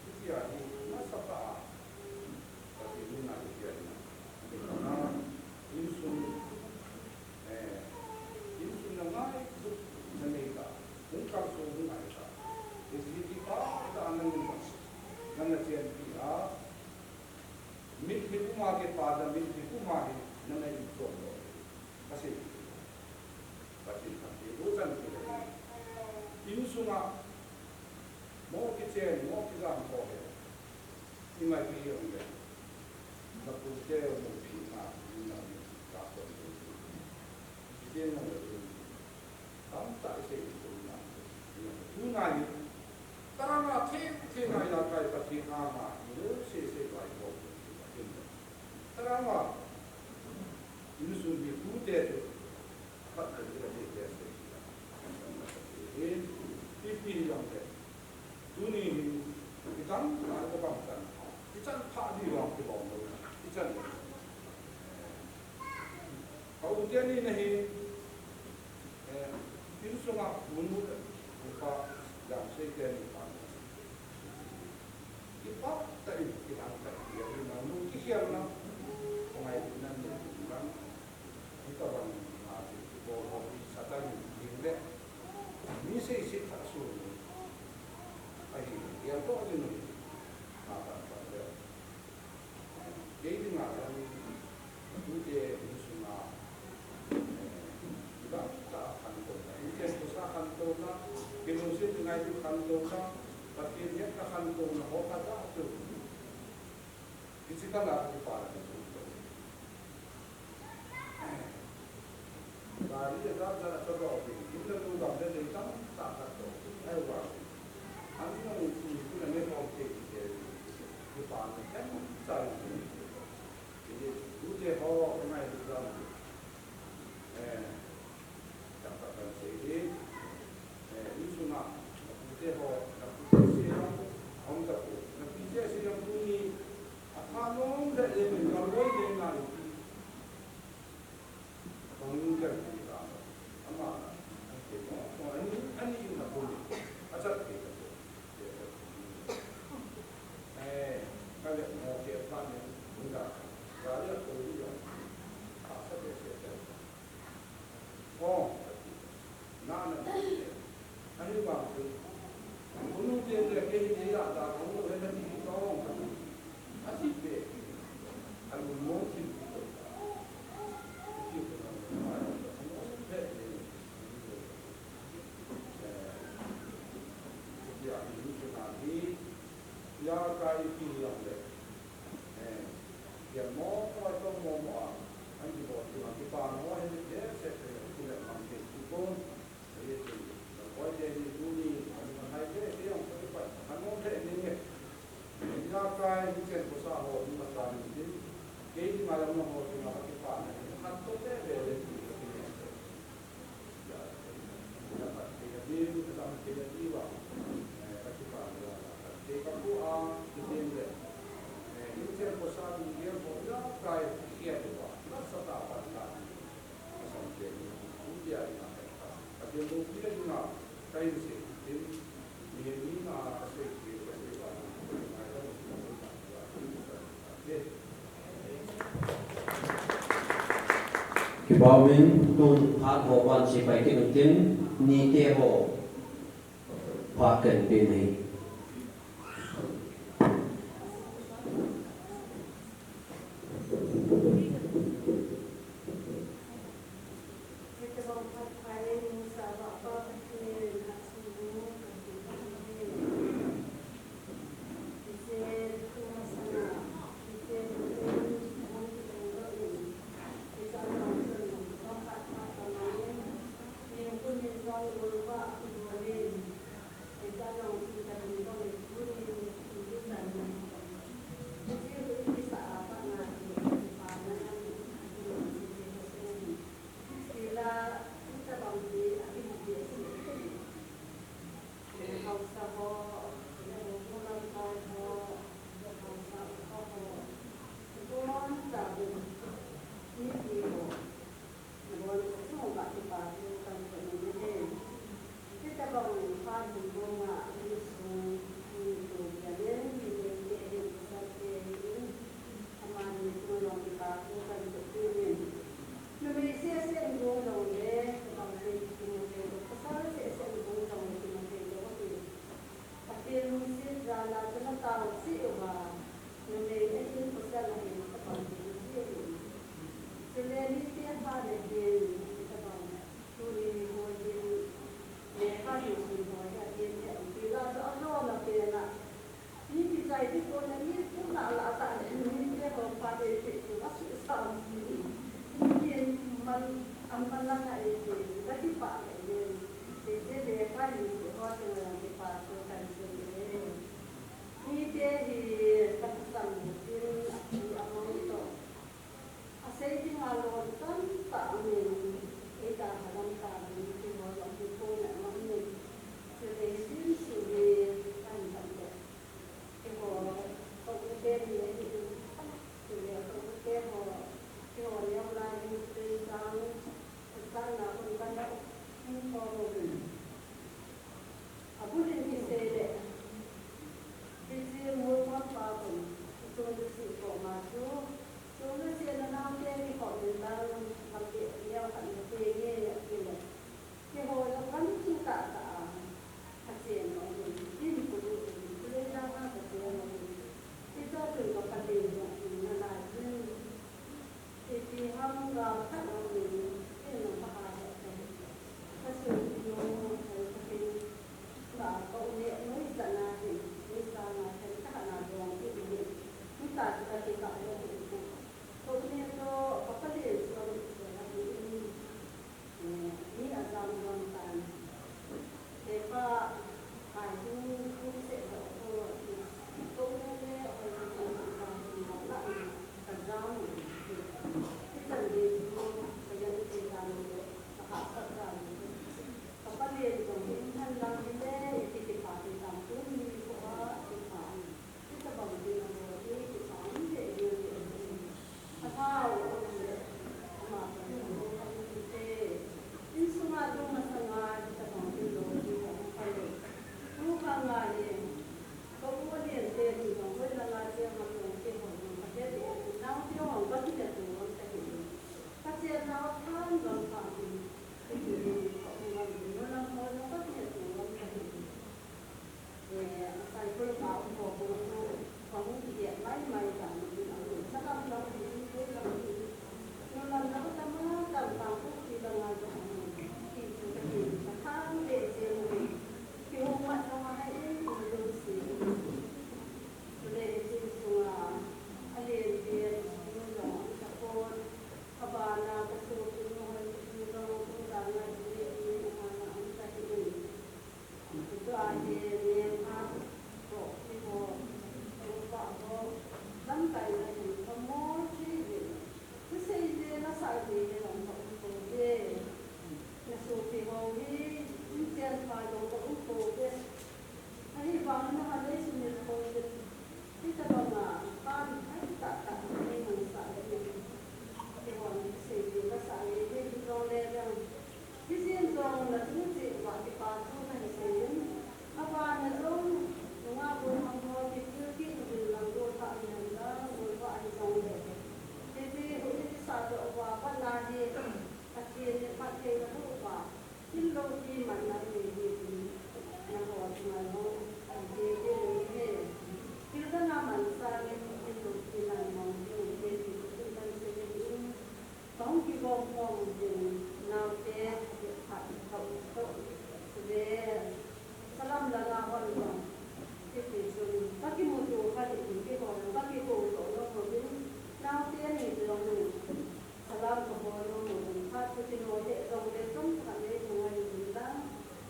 Hitia hi, nasatah a. Pathen in a hitia hi. Ani kana, insung, eh, insung na ngai, na nei ta. Hung kalson hung ngai ta. Hiche hi kipah tah a nangin. Nana chenpi a, Hi puma kipa dam in, hi puma hi nana in chom lo. Ka sei. Pathen phatthei lo chan kit le. Insunga mo kichen, mo kijam ho hi. Ingai pi jong le. Na pute mo phi na, na ka ko. Kiti jong le. Tamtah i sei tum na. Tuna hi. Taranga thei, thei na ya kai Pathen ama. Lo sei sei vai ko. Taranga. Insunga tute chu. Khat le khat le khat le. Ipi jong le. Tuni hin, i dang, i dang, i dang, i chan pha di vang kibang lo, i chan lo. Ka u te ni na hi, eh, insunga u nu le, u pa, jam sei te ni pa. Kipa ta in, kidang ta in, ya ni na nu kikhel na, ngai na ni na. Hitobang, ah, kibol ho hi Satan in ding le. Mi seiset khat sun. Ahi, gel toh ding ahi. Ah, khat khat le. Kei dinga jong, tute insunga, eh, iba ta khantouna, inchen kosa khantouna, kilungset ngailutna khantouna, Pathen hetna khantouna, ho khat a chu. Hiche kah a kipa na kichun to. Gari a jat jat a chadok ding, in le tu gam le ding tamtah khat to. Ahi vang. An jong tu tu na ne khom thei thei. Kipa na tamtah in. Tute ho, ngai tu jam. Eh, Chapter kan sei hi, eh, insunga, na pute ho, na pute sei jong, hom ta pu, na pute sei jong tuni, atha nom le le min ka loi le na ipi. Kong ning ka pi ta, ama, ante mo, kong ani, ani na pu ni, achat ke ka pu, ke ka pu ni. Eh, ka le mo ke pa ni, ning ka, ka le ko ni jong, a sa ke se ke. Ong, ati. Nana, ani vang chu. Unu te te ke hi ya da ong lo he ati ong. Ati pe. Alu mo ti. Ti ko na mo. Mo se pe. Eh, ya ni chu na ni. Ya kai ti ya le. Eh, ya mo mo to mo mo a. An ti bo ti ma ti pa mo he ni se se ti le mang ti ti ko. Ijakai, hichen kosa ho, hung matan in tin, kei dinga jong nangho dinga kakipana hi, khat toh teve le ti kakinep. Kei kapu a, kei le, hichen kosa dungjuiya ho, ijakai, kikhel uva, nasatah a pan la. Kipah in, tun phat ho ban sepai kit u tin, nite ho phat kan pe ahi. Naote, khat, khat, khat, le, salam langa hon jong. Hiti chun, kakimuto kha hiti, kihou jong, kakihou jong, jong, jong, naote ni jong, salam kabol jong, jong, khat, kakihou le, jong, le, jong, khat, le, jong, jong, jong,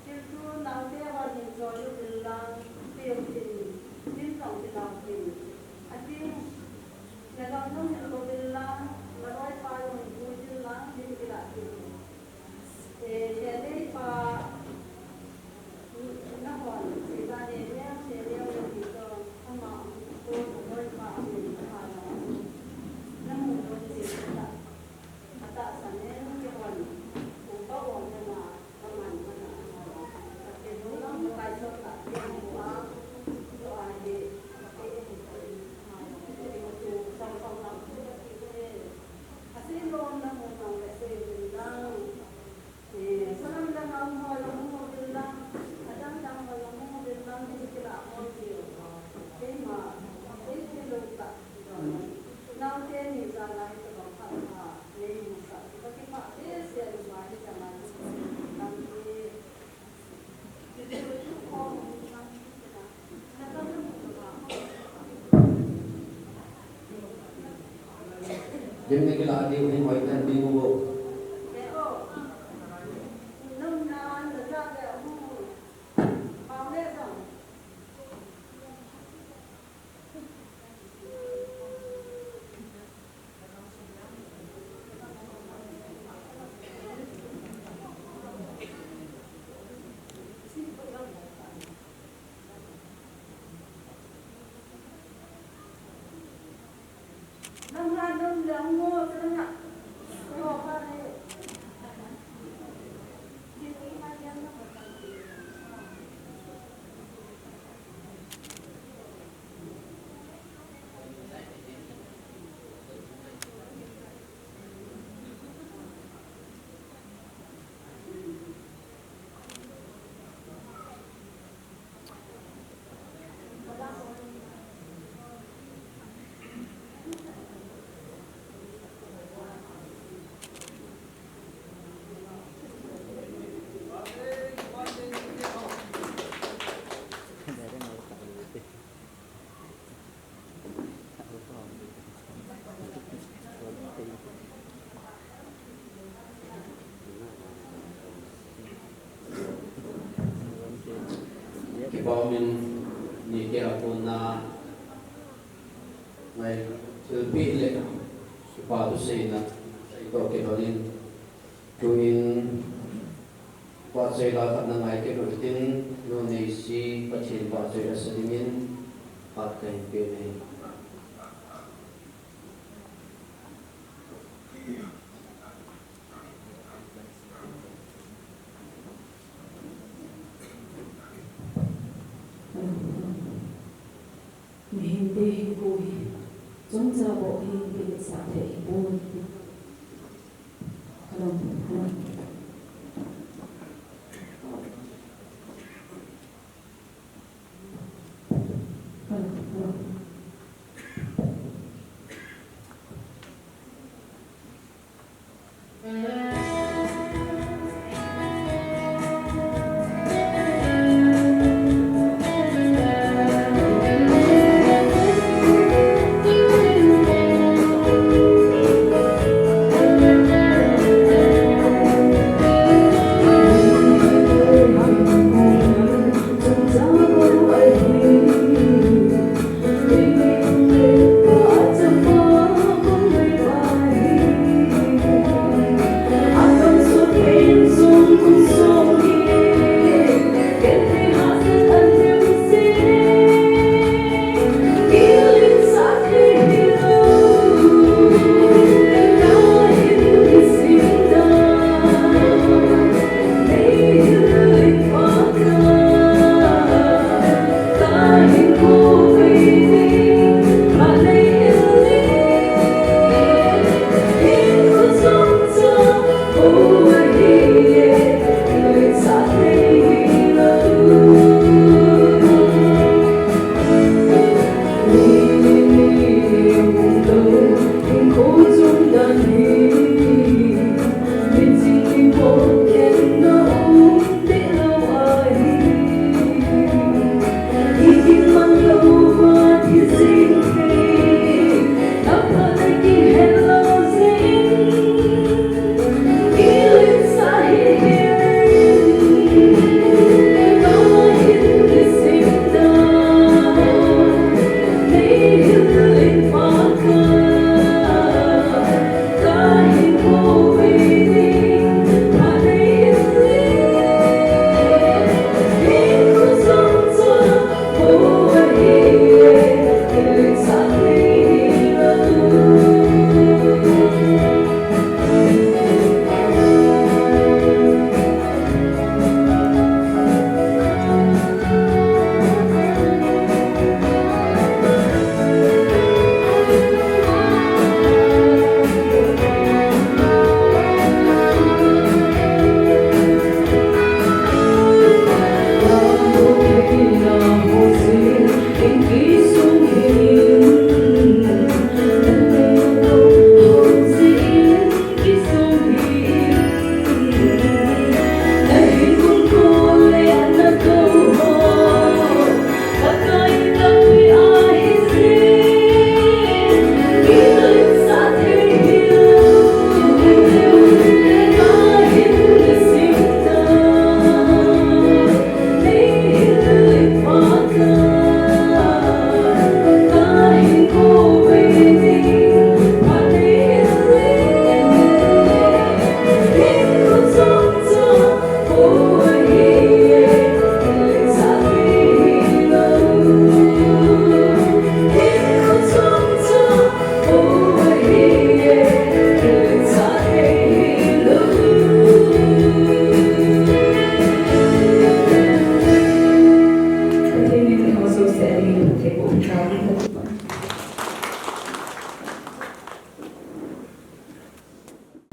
Thil chu naote hon hin choi uvin lang, peuh tin, tin jong kilang tin. Atin, nalung jong hin kou vin lang, naloipa jong hin pui vin lang, tin kilah tin. Eh, Shelly pa, nahon, sila ne ne, Shelly ne ne jong, ama, ko, naloipa, ama, namu jong tin kilah. Atahsan in kihon, upa um na, kaman na, kakihou lang, kaisot la, kihou a, kihou a hi, kihou a hi, kihou a hi, kihou a hi, kihou a hi, kihou a hi, kihou a hi, Eh, salam langa um ho jong mu uvin lang, adang dang ho jong mu uvin lang, tin kilah hon diu. Keima, kei thil lou tah. Naote ni jal a hitabang phat a, nei musah. Kakipah behseh in ma hitabang. Tampi. Lim na kilah diu hin hoi tan ding u. Kibaumin ni kei a kona ngai thilpeh le kipa thuseina toh kidon in, tuin vahchoi la khat na ngai kit u hitin, Nu Neisi Pathen vahchoi la sa dingin phat kahin pe ahi. Mihem te hinkho hi chomcha bou hi kiletsah thei hipoi. Hello, hello. Hello, hello.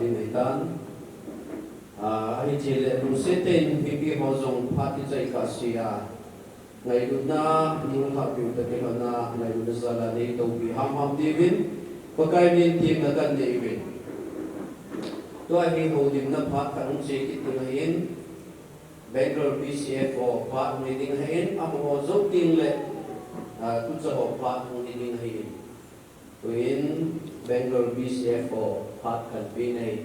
Ngai tan. Ah, hiche le lungset in mipi ho jong phat kichai kah sea, ngailutna, nung thah piu ta kilhona, ngailutna jal a nei toupi hamham diuvin, Pakai min themna kanei uvin. Tua hi houlimna phat khat hung che kit ding ahin, Bangalore B C F ho phat hung hi ding ahin, amaho jou teng le, ah, tucha ho phat hung hi ding ahin. Tuin Bangalore B C F ho phat kan pe nei.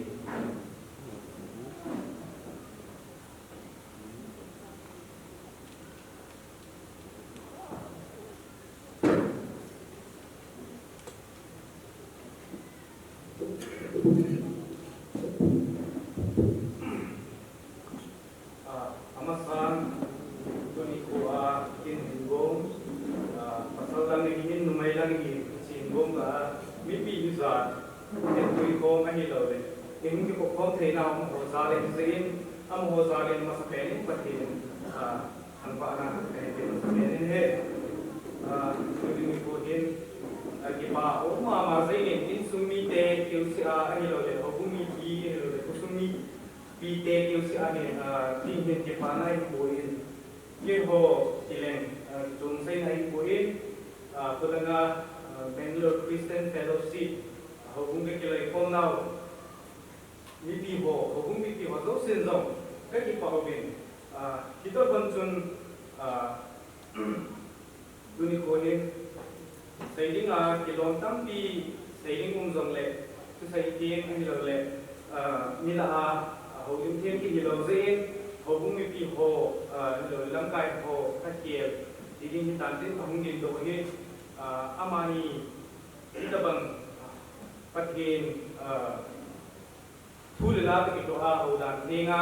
Ah, amasan, tuni nikho a, kin hin gong, ah, pasal lang hi hin, numei lang hi, hiche hin gong kah a, mipi ijat, hin tui khom ahilouleh, kin kikhop khom theina, amaho jal in jeh in, amaho jal in masapen in Pathen, ah, thangvahna kahin pe masapen in ahi, ah, tuni nikho hin, ah, kipa um mama jeh in, insung mite, keu seh a, ahilouleh, houbung mipi, ahilouleh, khosung mi, Pite keu seh a hin, ah, kin hin kipana ahin bol in, keiho kileng, ah, chungseina ahin bol in, ah, khulanga, ah, Bangalore Christian Fellowship, ah, houbung ka kiloi khom nau. Mipi ho, houbung mipi ho jousen jong, ka kipa uvin, ah, hitabang chun, ah, Tuni nikho hin, sei dinga kilom tampi, sei ding um jongle, thusei them ahilouleh, ah, mi lah a, ah, houlim them kihilou jeh in, houbung mipi ho, ah, ahilouleh lamkai ho, ka khel, ti ding hitan tin kahung dingdoh hi, ah, amani, hitabang, ah, Pathen, ah, Thu le la toh kitoh a houdan thenga,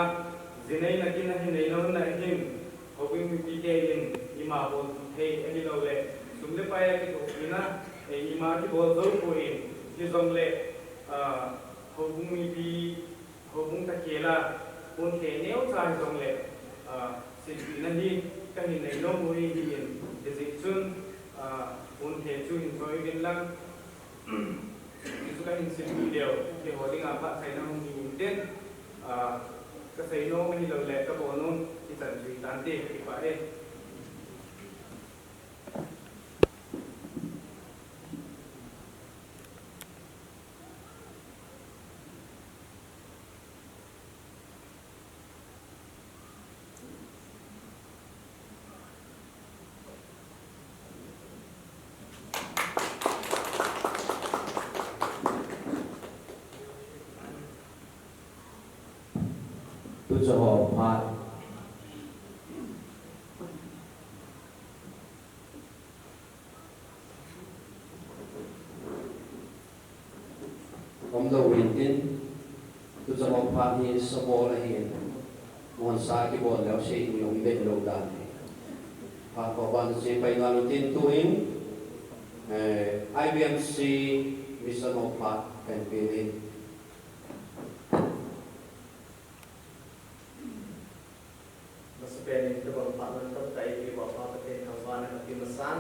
jinei na kin ahi nei lou na hin, houbung mipite in ima bol thei ahilouleh, sum le pai a kitoh ina, eh, ima kibol jou poi, hijongle, ah, houbung mipi, houbung takhel a, pon the neocha hijongle, ah, silpina hi, kahin nei lou u hi hin, hijeh chun, ah, pon the chu hin choi uvin lang, Jesu kahin simpi leu, keiho dinga phat chaina hung hi intin, ah, kasei nom ahilouleh, kabol nom, hichan chu hitante, kipah e. Tucha ho phat. Umlou intin, tucha ho phat hi sabol ahin, monsa kibol leu sei ni um be lou dan hi. Phat ho ban che pai ngal utin tuin, eh, I B M C mission ho phat kan pe ni. Masapen in tabang phat mantam tah eipeuva Pa Pathen thangvahna kape masan,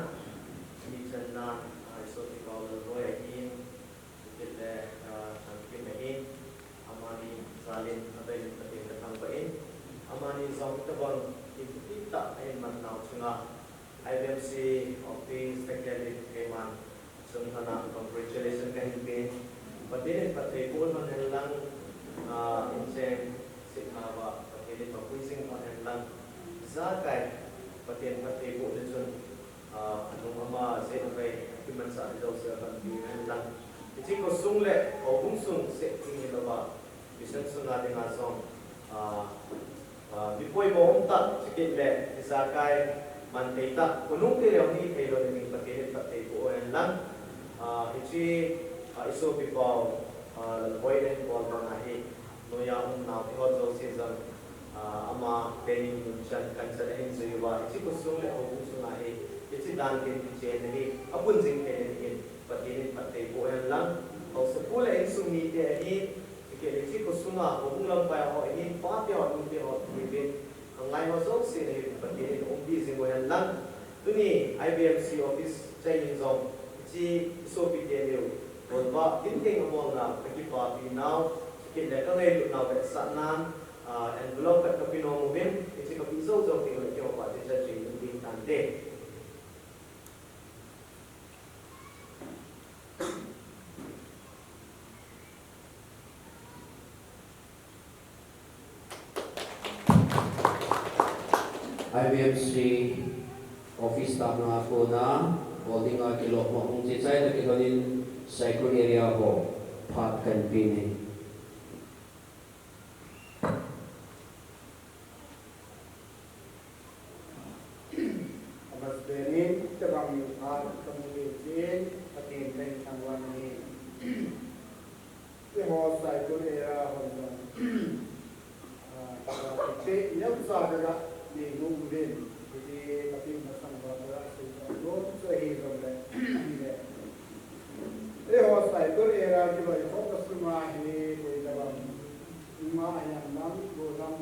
mi channa, ah, Isopi Paul Lalboi ahin, chutile, ah, Thangkim ahin, amani jal in, avel in Pathen kathangvah in, amani jong tabang in tita ahin man nau chunga, I B M C office takhel in keiman, Sum lhana congratulation kahin pe. Pathen in phatthei boh lhon hen lang, ah, inchen sitna uva Pathen in mapui jing lhon hen lang. Ijakai Pathen phatthei boh le chun, ah, anung ama jeh a vei kimansah jouse a panpi hen lang. Hiche khosung le houbung sung seh ding hilouva, mission sunga dinga jong, ah, Ah, mi poimo um tah, chukit le, ijakai man thei tah, khonung te leu hi thei lou ding Pathen in phatthei boh hen lang. Ah, hiche, ah, isopi pau, ah, Lalboi in bol bang ahi, noiya um nau te ho jouse jong, ah, ama pen in mun chan kan chan ahin jui uva, hiche khosung le houbung sunga hi, hiche dan ken kichen ahi, abun jing thei le ding in, Pathen in phatthei boh hen lang. Haosapu le insung mite ahi, Chukit le hiche khosunga, houbung lamkai ho, ahin pate ho, nute ho, nute, khanglai ho jouse, ahin Pathen in umpi jing u hen lang. Tuni, I B M C office chai in jong, hiche isopi teni u, bolvah, tin teng abolna, kakipapi nau, Kit le ka ngailutnau vetsahnan, ah, envelope khat ka pe nom uvin, hiche ka pe jou jou teng le keiho pa te cha che ding tante. I B M C office staff na kona, holding a kilom ho hung che chai le kilhonin Saikul area ho phat kan pe ni. Amasapen in, tabang ni phat kamu le chin, Pathen kahin thangvah in. Eiho Saikul area hon jong, ah, kiti neocha kaga nei nom uvin, kiti kapeh masang uva kaga sei nom chu ahi jongle, ahile. Eiho Saikul area kiloikhomna sunga hi koi tabang, ima ahiam lam, gollhang,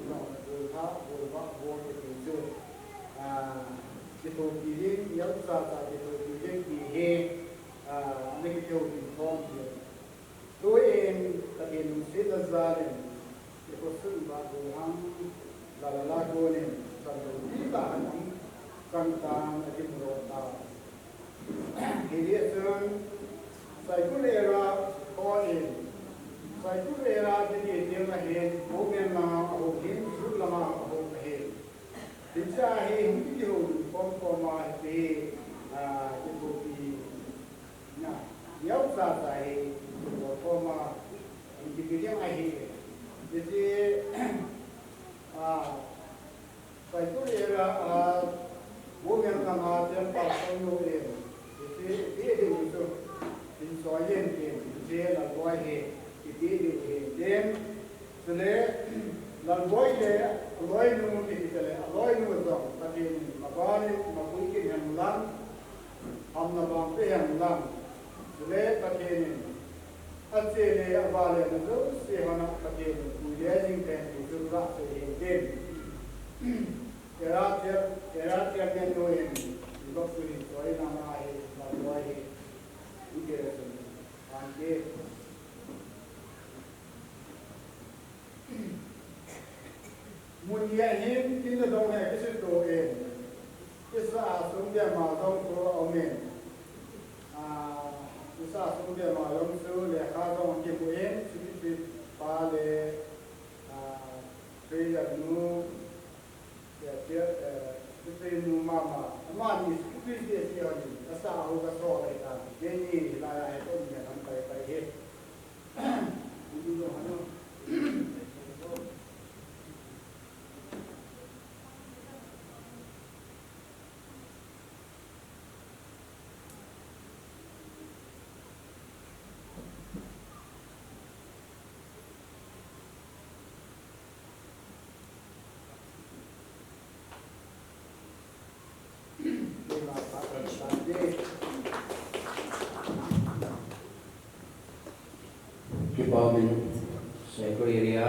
gollhang, gollhang, gollhang, gollhang, kiti chu, ah, kithopi ding, neocha cha kithopi ding ti hi, ah, ana kithopi khom ding. Tuin Pathen lungsetna jal in, i khosung uva gollhang, la la la gonin, chang lou ti tah in, chang tan akimu lou tai. Hijeh chun, Saikul area hon, Saikul area kiti teng ahin, Bomen langa ahung hin, Jut langa ahung ahin. Hiche a hi hung kihoulim khom khom a hiche, ah, kithopi na, neocha cha hi kibol khom a, hung kipe ding ahi. Hiche, ah, Saikul area a, Bomen langa Tempa Songnu in, hiche ipe diu chu, hin soi in tin, hiche Lalboi hi, ipe diu hin tin, Chule, Lalboi le, aloinu kiti tale, aloinu jong, Pathen in, maban in, mapui kit hen lang, hamna bang pe hen lang. Chule, Pathen in, ache le, ava le, na jouse hon a, Pathen in, pui le jing hen, ti chu kasei hin tin. Era ter, era ter nen nu in, i bak chu hin, soi na ma hi, Lalboi hi, i ke sun, an ke. Mun hi ahin, kin le dong le kisei to in. Kisa a sung bia ma jong chu aum in. Ah, kisa a sung bia ma jong chu lekha jong kimu in, secretary pa le, ah, treasurer nu, eh, eh, secretary nu mama. Amani secretary se se ahin. Kasa a ho kaso le ta. Keini lai a he to ni kan pai pai he. Kipa umin, Saikul area,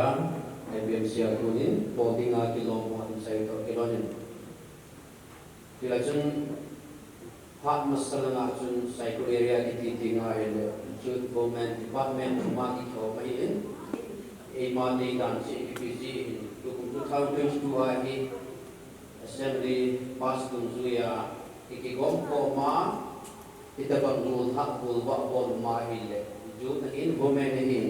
I B M C a tunin, bol dinga kilom ho hin sai to kilom in. Tila chun, phat masa langa chun Saikul area kiti ti nga hile, Youth Women Department ma kikhom ahi in, eima te dan chu ikipe ji in, tukum two thousand twenty-two a hi, Assembly pass dungjuia, i kigom khom a, hitabang gollhang gollhang bol ma hile, youth ahin, women ahin,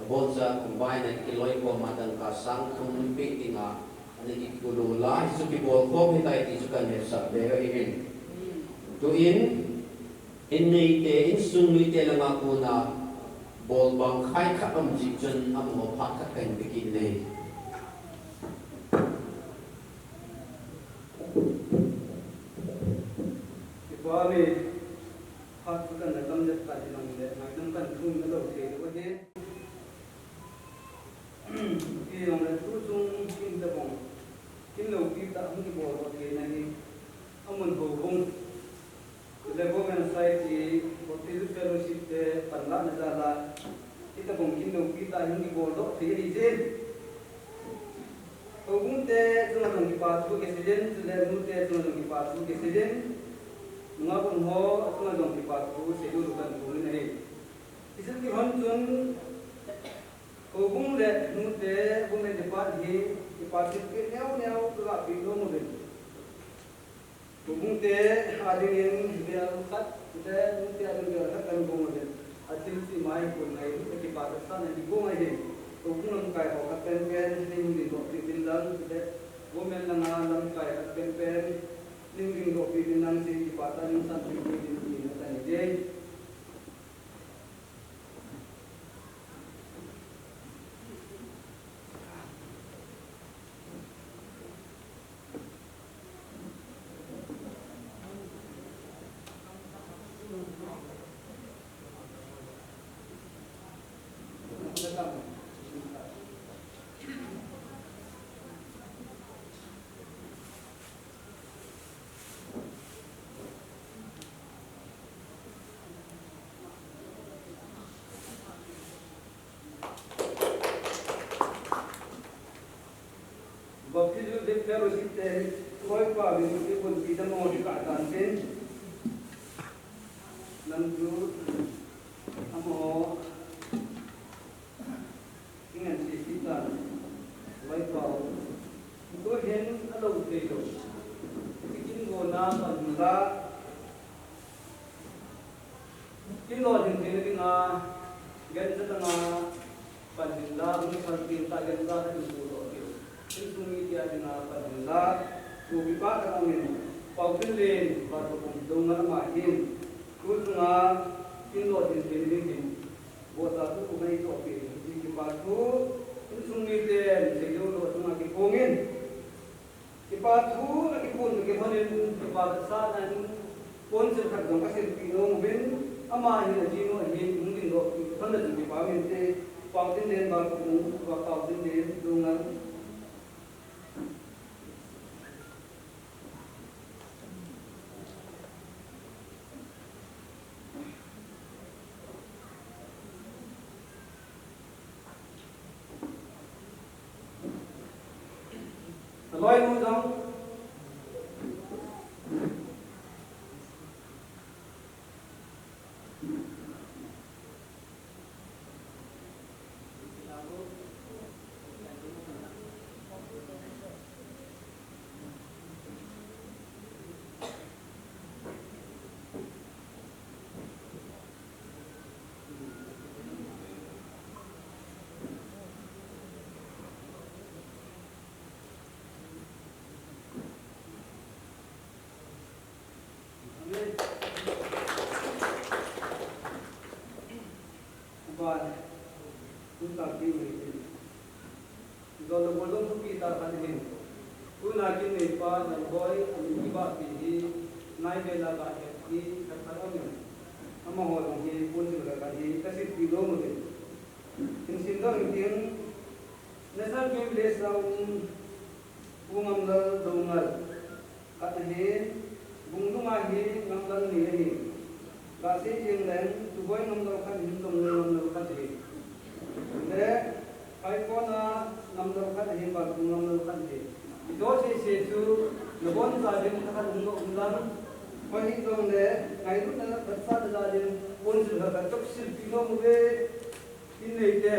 aboncha combine a i kiloi khom a dangka sang thum pe dinga, ana kikulu lai, hichu kibol khom hitai ti chu kan hetsah be ahin. Tuin, in neite, insung mite langa kona, bol bang khai khat um jeh chun, amaho phat khat kahin pe kit e. Kipa umin, phat chu kan la tam jep ta hi nang le, ngaidam kan thum na lou thei lou ahi. Ti nang le tu chung kin tabang, kin loupi tah hung kibol doh thei na hi, amun houbung. Chule Women Society, Baptist Fellowship te panlahna jal a, hitabang kin loupi tah hung kibol doh thei ahi jeh in. Houbung te chunga jong kipa thu kisei in, chule nu te chunga jong kipa thu kisei in, nungah bung ho chunga jong kipa thu seidoh u kan thum in ahi. Hiche kihon chun, Nute, women department hi, department neo neo ka ga peh nom uvin. Nute adingin bel khat, le nute ading bel khat kan bol uvin. Athil ti mai kun ngai, ka kipah tah sahna hi bol ngai hi. Houbung lamkai ho khat pen pen, nei hung dingdoh peh uvin lang, le women langa lamkai khat pen pen, nei hung dingdoh peh uvin lang, ti kipah tah in san peh uvin ti na tani dei. Baptism Fellowship te, Loipa Vinci Bunpi te mo di ka tan tin. Nang tu, amo, Ingen sisi tan, Loipa u. Tuhin alou thei lou. Kin go na pan la. Kin lo hin thei na dinga, gan sa tanga pan hin la, hung sal tin ta gan sa ta hin tu lo ki. Insung mi tia dinga pan hin la. Tu bi pa ta min. Pau tin len, pa tu kum tu ngan ma hin. Tu tunga, kin lo hin thei na ding hin. Bota thu ku ngai to pi, ti kipa thu, insung miten, seilou lo chunga kiphongin. Kipa thu, akiphong, kiphonin, kipa sa nan, pon sil khat jong kasilpi nom uvin, ama hin ajinu ahin, hung dingdoh pi, thon na chu kipa min te, pau tin den ba ku, ba pau tin den, dungan. Aloi nu jong. Amen. Upa, tun ta pi ni pi. Jol lo bol dong thupi ta khat hin. Tuna kin neipa Lalboi, amin kibahpi hi, nai vela ga het hi, khat khat amin. Amaho jong hi, pon sil khat khat hi, kasilpi nom uvin. Hin sim dong hin tin, National Game Village a um, Pu Ngamlal Doungel. Khat ahin, Bunglung a hi Ngamlal ni ahi. Kasei jing leng, Tuboi Ngamlal khat ahin, Tonglun Ngamlal khat ahi. Le, Phaikon a Ngamlal khat ahin, Balbung Ngamlal khat ahi. Ijo sese chu, nabonchauvin thakhat hung doh un lang. Koi hijongle, ngailutna, phatsahna jal in, pon sil khat khat chop silpi nom uve, tin neite.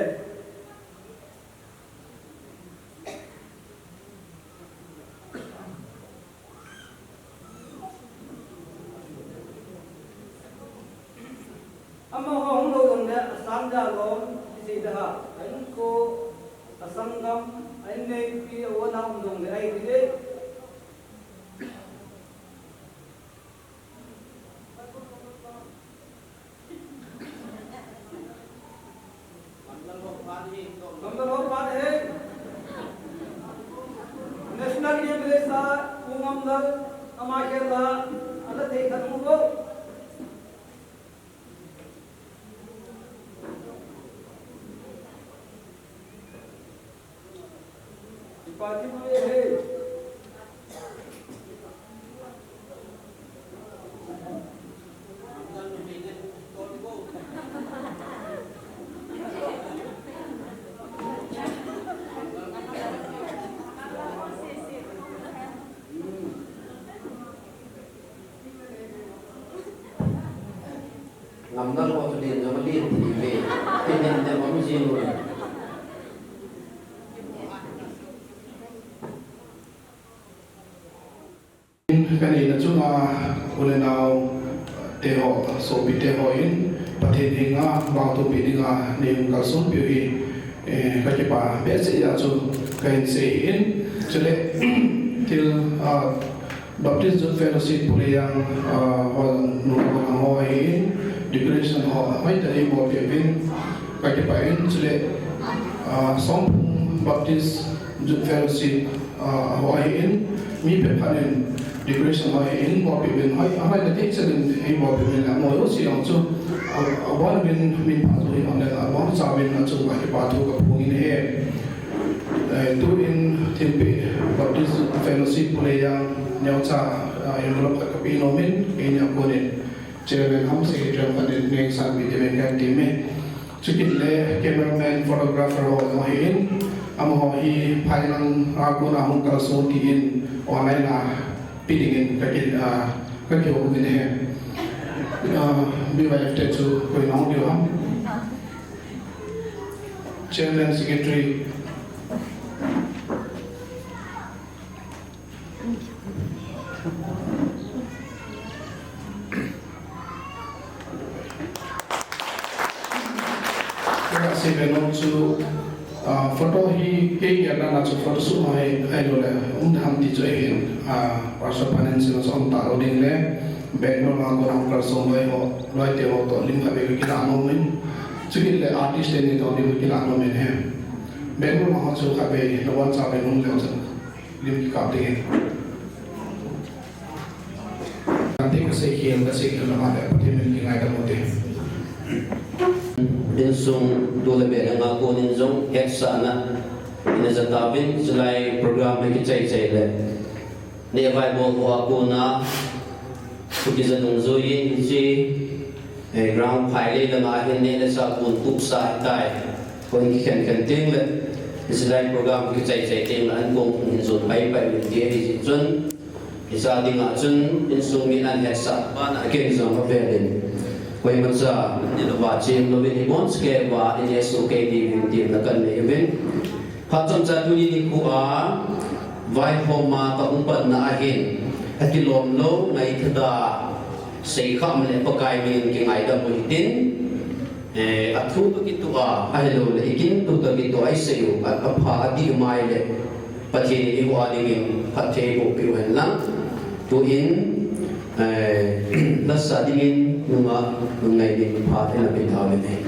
Amaho hung lou jongle, asang dia lom, kisei dia ha. Ahin ko, asanggam, ahin neipi, aona um jongle, ahi ding e. Ngamlal ho phat ahi. National Game Village a Pu Ngamlal ama khel a, ala thei khat hung ko. Ipa ti mai he. Ngamlal ho chu len jong alen thei ve. Ti len te bang jing lo. Ka neina chunga u le nao te ho, sopi te ho in, Pathen henga vangtupi dinga nei hung kalsonpiu hi, eh, ka kipah behseh jeh a chu ka hin sei in. Chule, thil, ah, Baptist Youth Fellowship Pulejang, ah, hall, nu hall ho ahin, decoration ho, hoitah in eibolpeh uvin, ka kipah in, chule, ah, Songphung Baptist Youth Fellowship, ah, ho ahin, mi phabep khat in, decoration ho ahin, bolpeh uvin, hoi, hoitah in, eibolpeh uvin, amaho jouse jong chu, ah, abonchauvin, min phathu hi, online, abonchauvin, achung, ka kipathu, ka phongin ahi. Eh, tuin thilpeh Baptist Fellowship Pulejang neocha, ah, envelope khat kapeh nomin, keini a konin Chairman ham Secretary ham khat in neisanpeh diuvin kahin temin. Chukit le cameraman, photographer ho jong ahin, amaho hi phailang a kona hung kalson tin online a pe dingin ka ki, ah, ka kihou uvin ahi. Ah, B Y F te chu koi nahung diu ham. Chairman, Secretary. Kei kasei be nom chu, ah, photo hi kei gelna a chu photo shoot ho hi ahilou le um ham ti chu ahin, ah, Pastor Panen sila chu um talou ding le, background a kona hung kalson loi ho, loi te ho toh lim khat vei kakilah nomin, chukit le artist teni toh lim kakilah nomin ahi. Background ho chu khat vei, nabonchauvin um leu chun lim kikap dingin. Kante kasei khel, kasei khel lama le Pathen min kingaidam ute. Insung tu le be le nga konin jong hetsahna ina ja tauvin, chulai program hi kichai chai le. Neh vaibol ho a kona, thu kija nungjui in hiche, eh, ground phai lei langa hin neh le chah kon tup sa ahitai. Koi kikhen khen teng le, hiche lai program kichai chai teng le, ankong hung hin jon pai pai uvin ti ahi jeh chun, hiche dinga chun, insung min ahin hetsah, bana ken jong avel in. Koimacha, ni lova chem louvin, ibonchauva, ineh soh kei diuvin, tina kanei uvin. Phat chomcha tuni nikho a, vaihoma kahung panna ahin, akilom lou, ngaithada, seikhah um le Pakai min in kingaidam u hitin, eh, athu toh kitoh a, ahilou le, ikin thu toh kitoh a, isei u, a, apha adih mai le, Pathen in eiho a dingin phatthei eiboh peh u hen lang. Tuin, eh, lasa dingin nunga, nungai ding phat ina pe tauvin ahi.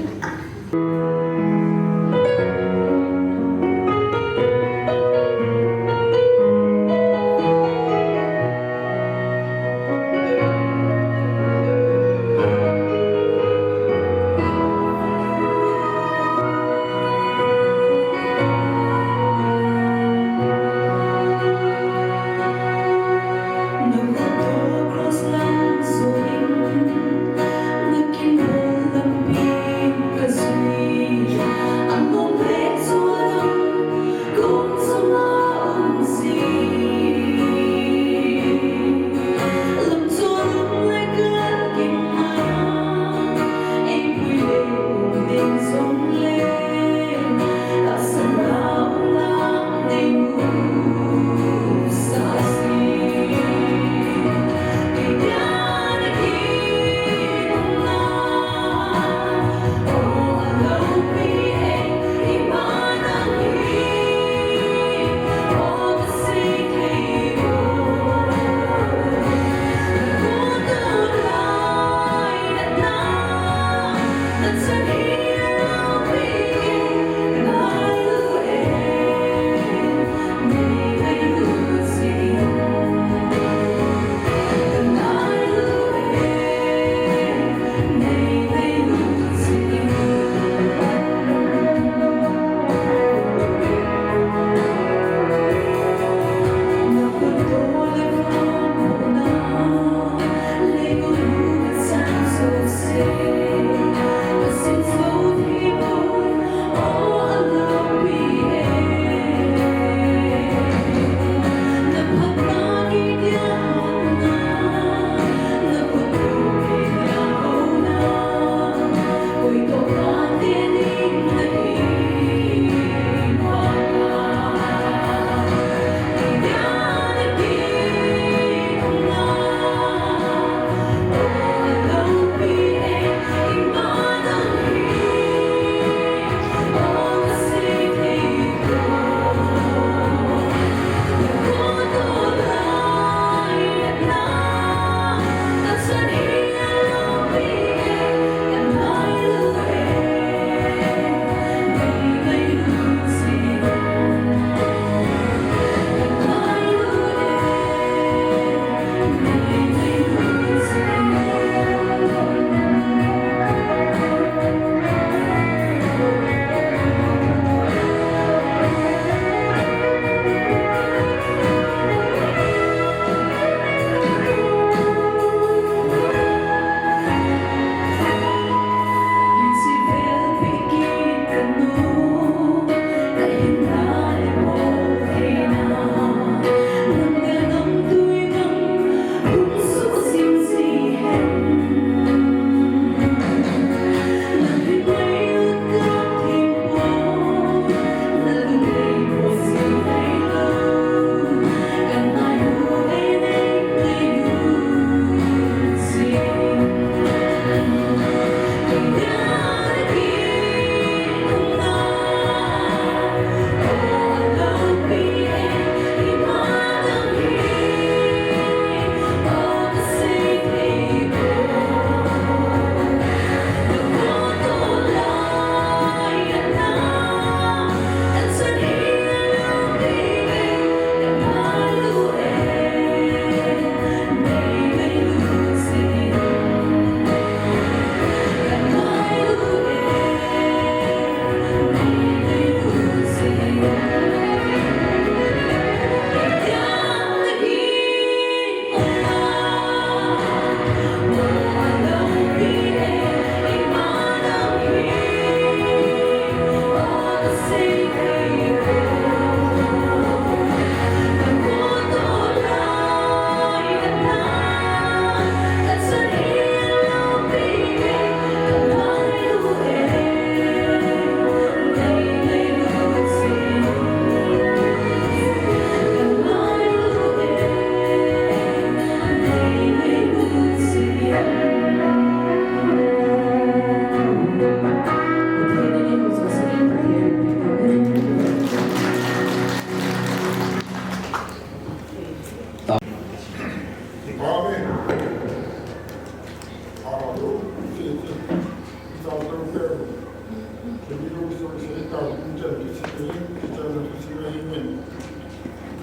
Video so se ta, inchen kichen, kichen kichen.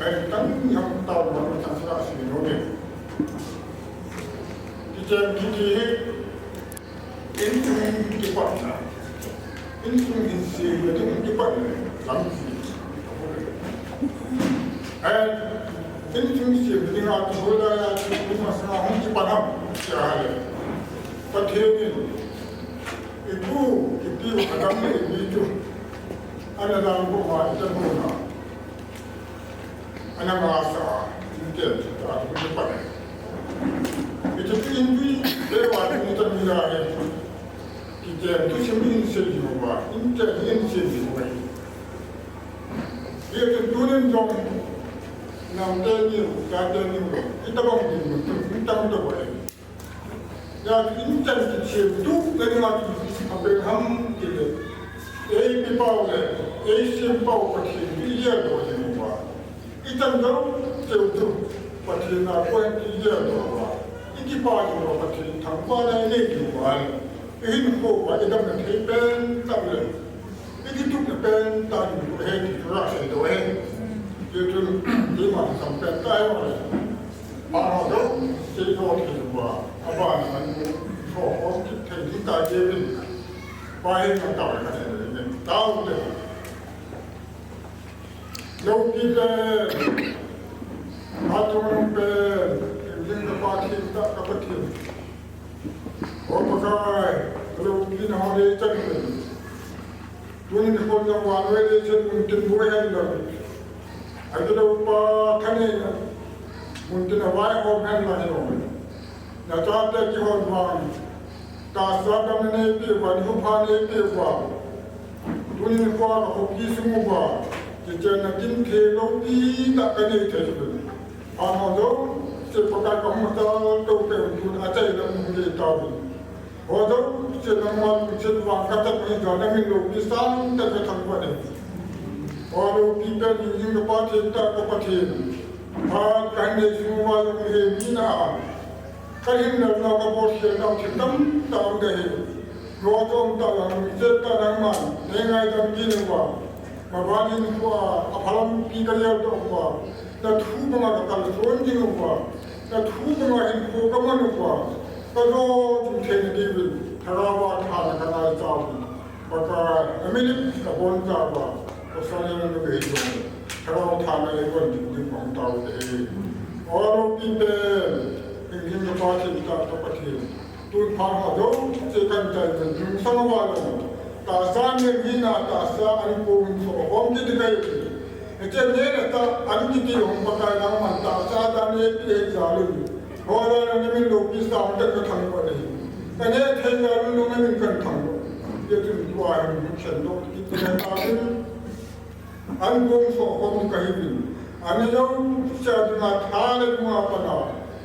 Ai, tang ni ham ta, ma ta sa si no ne. Kichen kiti hi, insung kipatna. Insung insung, insung kipatna. Lam si. Ai, insung si, insung a tu la ya, insung sa hung kipatna. Ya le. Pathen in. Ipu, ipi, Adam le Evi chu. Ana lang ko ma, ita ko na. Ana ma sa, inte, ta, ko pa. Ita tu inpi, te wa tu ta mi la he. Kite, tu sim in se di mo ba, inte in se di mo ba. Ye tu tu nen jong, nang te ni, ta te ni, ita bang di mo, ita mo to ba. Ya, inchen kichen tu, na ni ma tu, Abraham kile. Ei pi pau le, ei sim pau Pathen tu ye do ye mo ba. Ichan do, cheu tu, Pathen a ko ye do ba. Iki pa do Pathen thang pa na ne ki ba. Ihin ko ba, idam na thei pen ta le. Iti tu na pen ta ni ko he ti ra se do he. Ye tu, ti ma sam pen ta he wa le. Pa ho do, se do ti wa. Aba na man ko, so ko ti thei ti ta ye bin. Pa he na ta le ka se le. Ta u te. Lo ki te. Ha tu pe. Yin ka pa ti ta ka pa ti. O Pakai, lo ki na ho de chan. Tuni nikho jong vannoi leiset mun tin boi hen lang. Ahilouleh pa thaneina mun tin avaihom hen lang jong. Nachate kihon vang. Tahsa dam nanei peh uva, nikho pha nanei peh uva. Tuni nikho a kakhopi sung uva. Kichenna kin thei loupi tah kanei thei uve. Phat ho jouse Pakai kahung machal tou peh un tun achai lam hung dei tauvin. Ho jouse nangma lungset vang kachat mai jeh a namin loupi sangtah kathangvah e. Ho loupi pen hingjing ka Pa thengtah ka Pathen. Phat kahin nei sung uva jong hemhina a kahin lal nau kabol khel nau thil tamtah um ding ahi. Ho jouse tah a lungset tah nangman neingaidam kit uva. Maban hinkho a aphalampi kagel doh uva, nathu banga kakalson ding uva, nathu banga hinkho kaman uva, kajo jing theina diuvin, Thlarau a thana kangaichat uvin. Pakai, namilip kaboncha uva, pasal nana nabei jong, Thlarau thana eibon ding ding mong tau te. O loupi pen, hingjing ka Pa thengtah ka Pathen. Tun phat ho jouse kahin chai uvin, lungsang uva jong. Tahsa ngen hina, tahsa an kong so khom kiti kahi. Hiche ngen le tah an kiti hung Pakai nangman tahsa dan eipeh jal un. Ho jal a namin loupi sangtah kathangvah e. Kaneh thei jal un namin kathangvah. Hijeh chun tua hin hung khen doh kit kahi tauvin. An kong so khom kahiuvin. Ani jouse a dinga tha le nung a pat a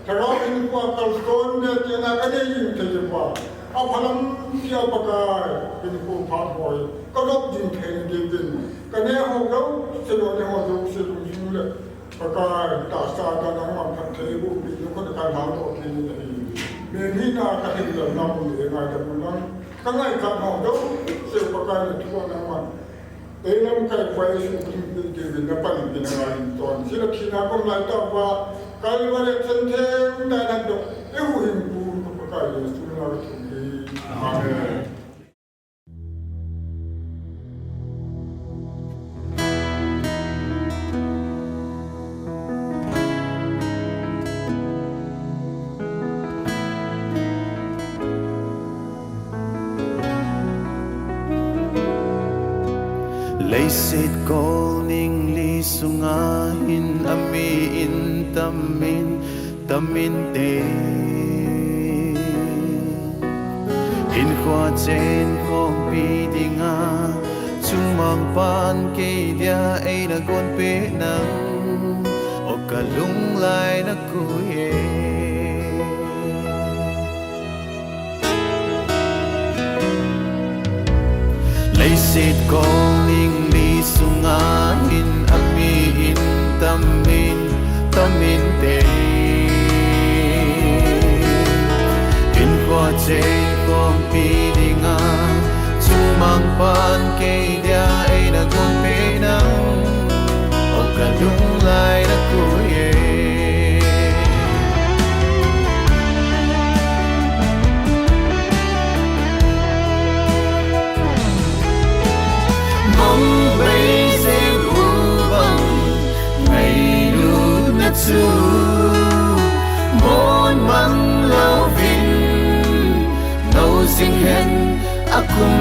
Thlarau hinkho a kalson be tina kanei jing thei uva. Aphalampi a Pakai hinkho phat hoi kajop jing theina diuvin. Kaneh ho jouse, kaneh ho jouse lungsung le Pakai tahsa dan nangman phatthei boh peh ding in kahin lhang doh kit in ahi. Ngen hina kahin lal nau le ngaidam un lang. Kangaichat ho jouse Pakai nathu a nangman. Ei lamkai pa Jesu Christa diuvin napanpina ngai in ton. Sila thina kon lai tah uva, Calvary a chan thengtah in nadoh, eihuhhingpu ka Pakai Jesu min a kathum e. Amen. Leiset kolning li sunga hin ami in tam in, tam inte. Hinkho a chenkhompi dinga, chumangpan kei dia eina gonpeh nang, o kalunglai nakoi e. Leiset kolning li sunga hin ami in tam in, tam inte. Hinkho a chenkhompi dinga, chumangpan Dia eina gonpeh nau, o kalunglai na koi e. Mong bei se u bang, ngailutna chu mon mang louvin, no jing hen akum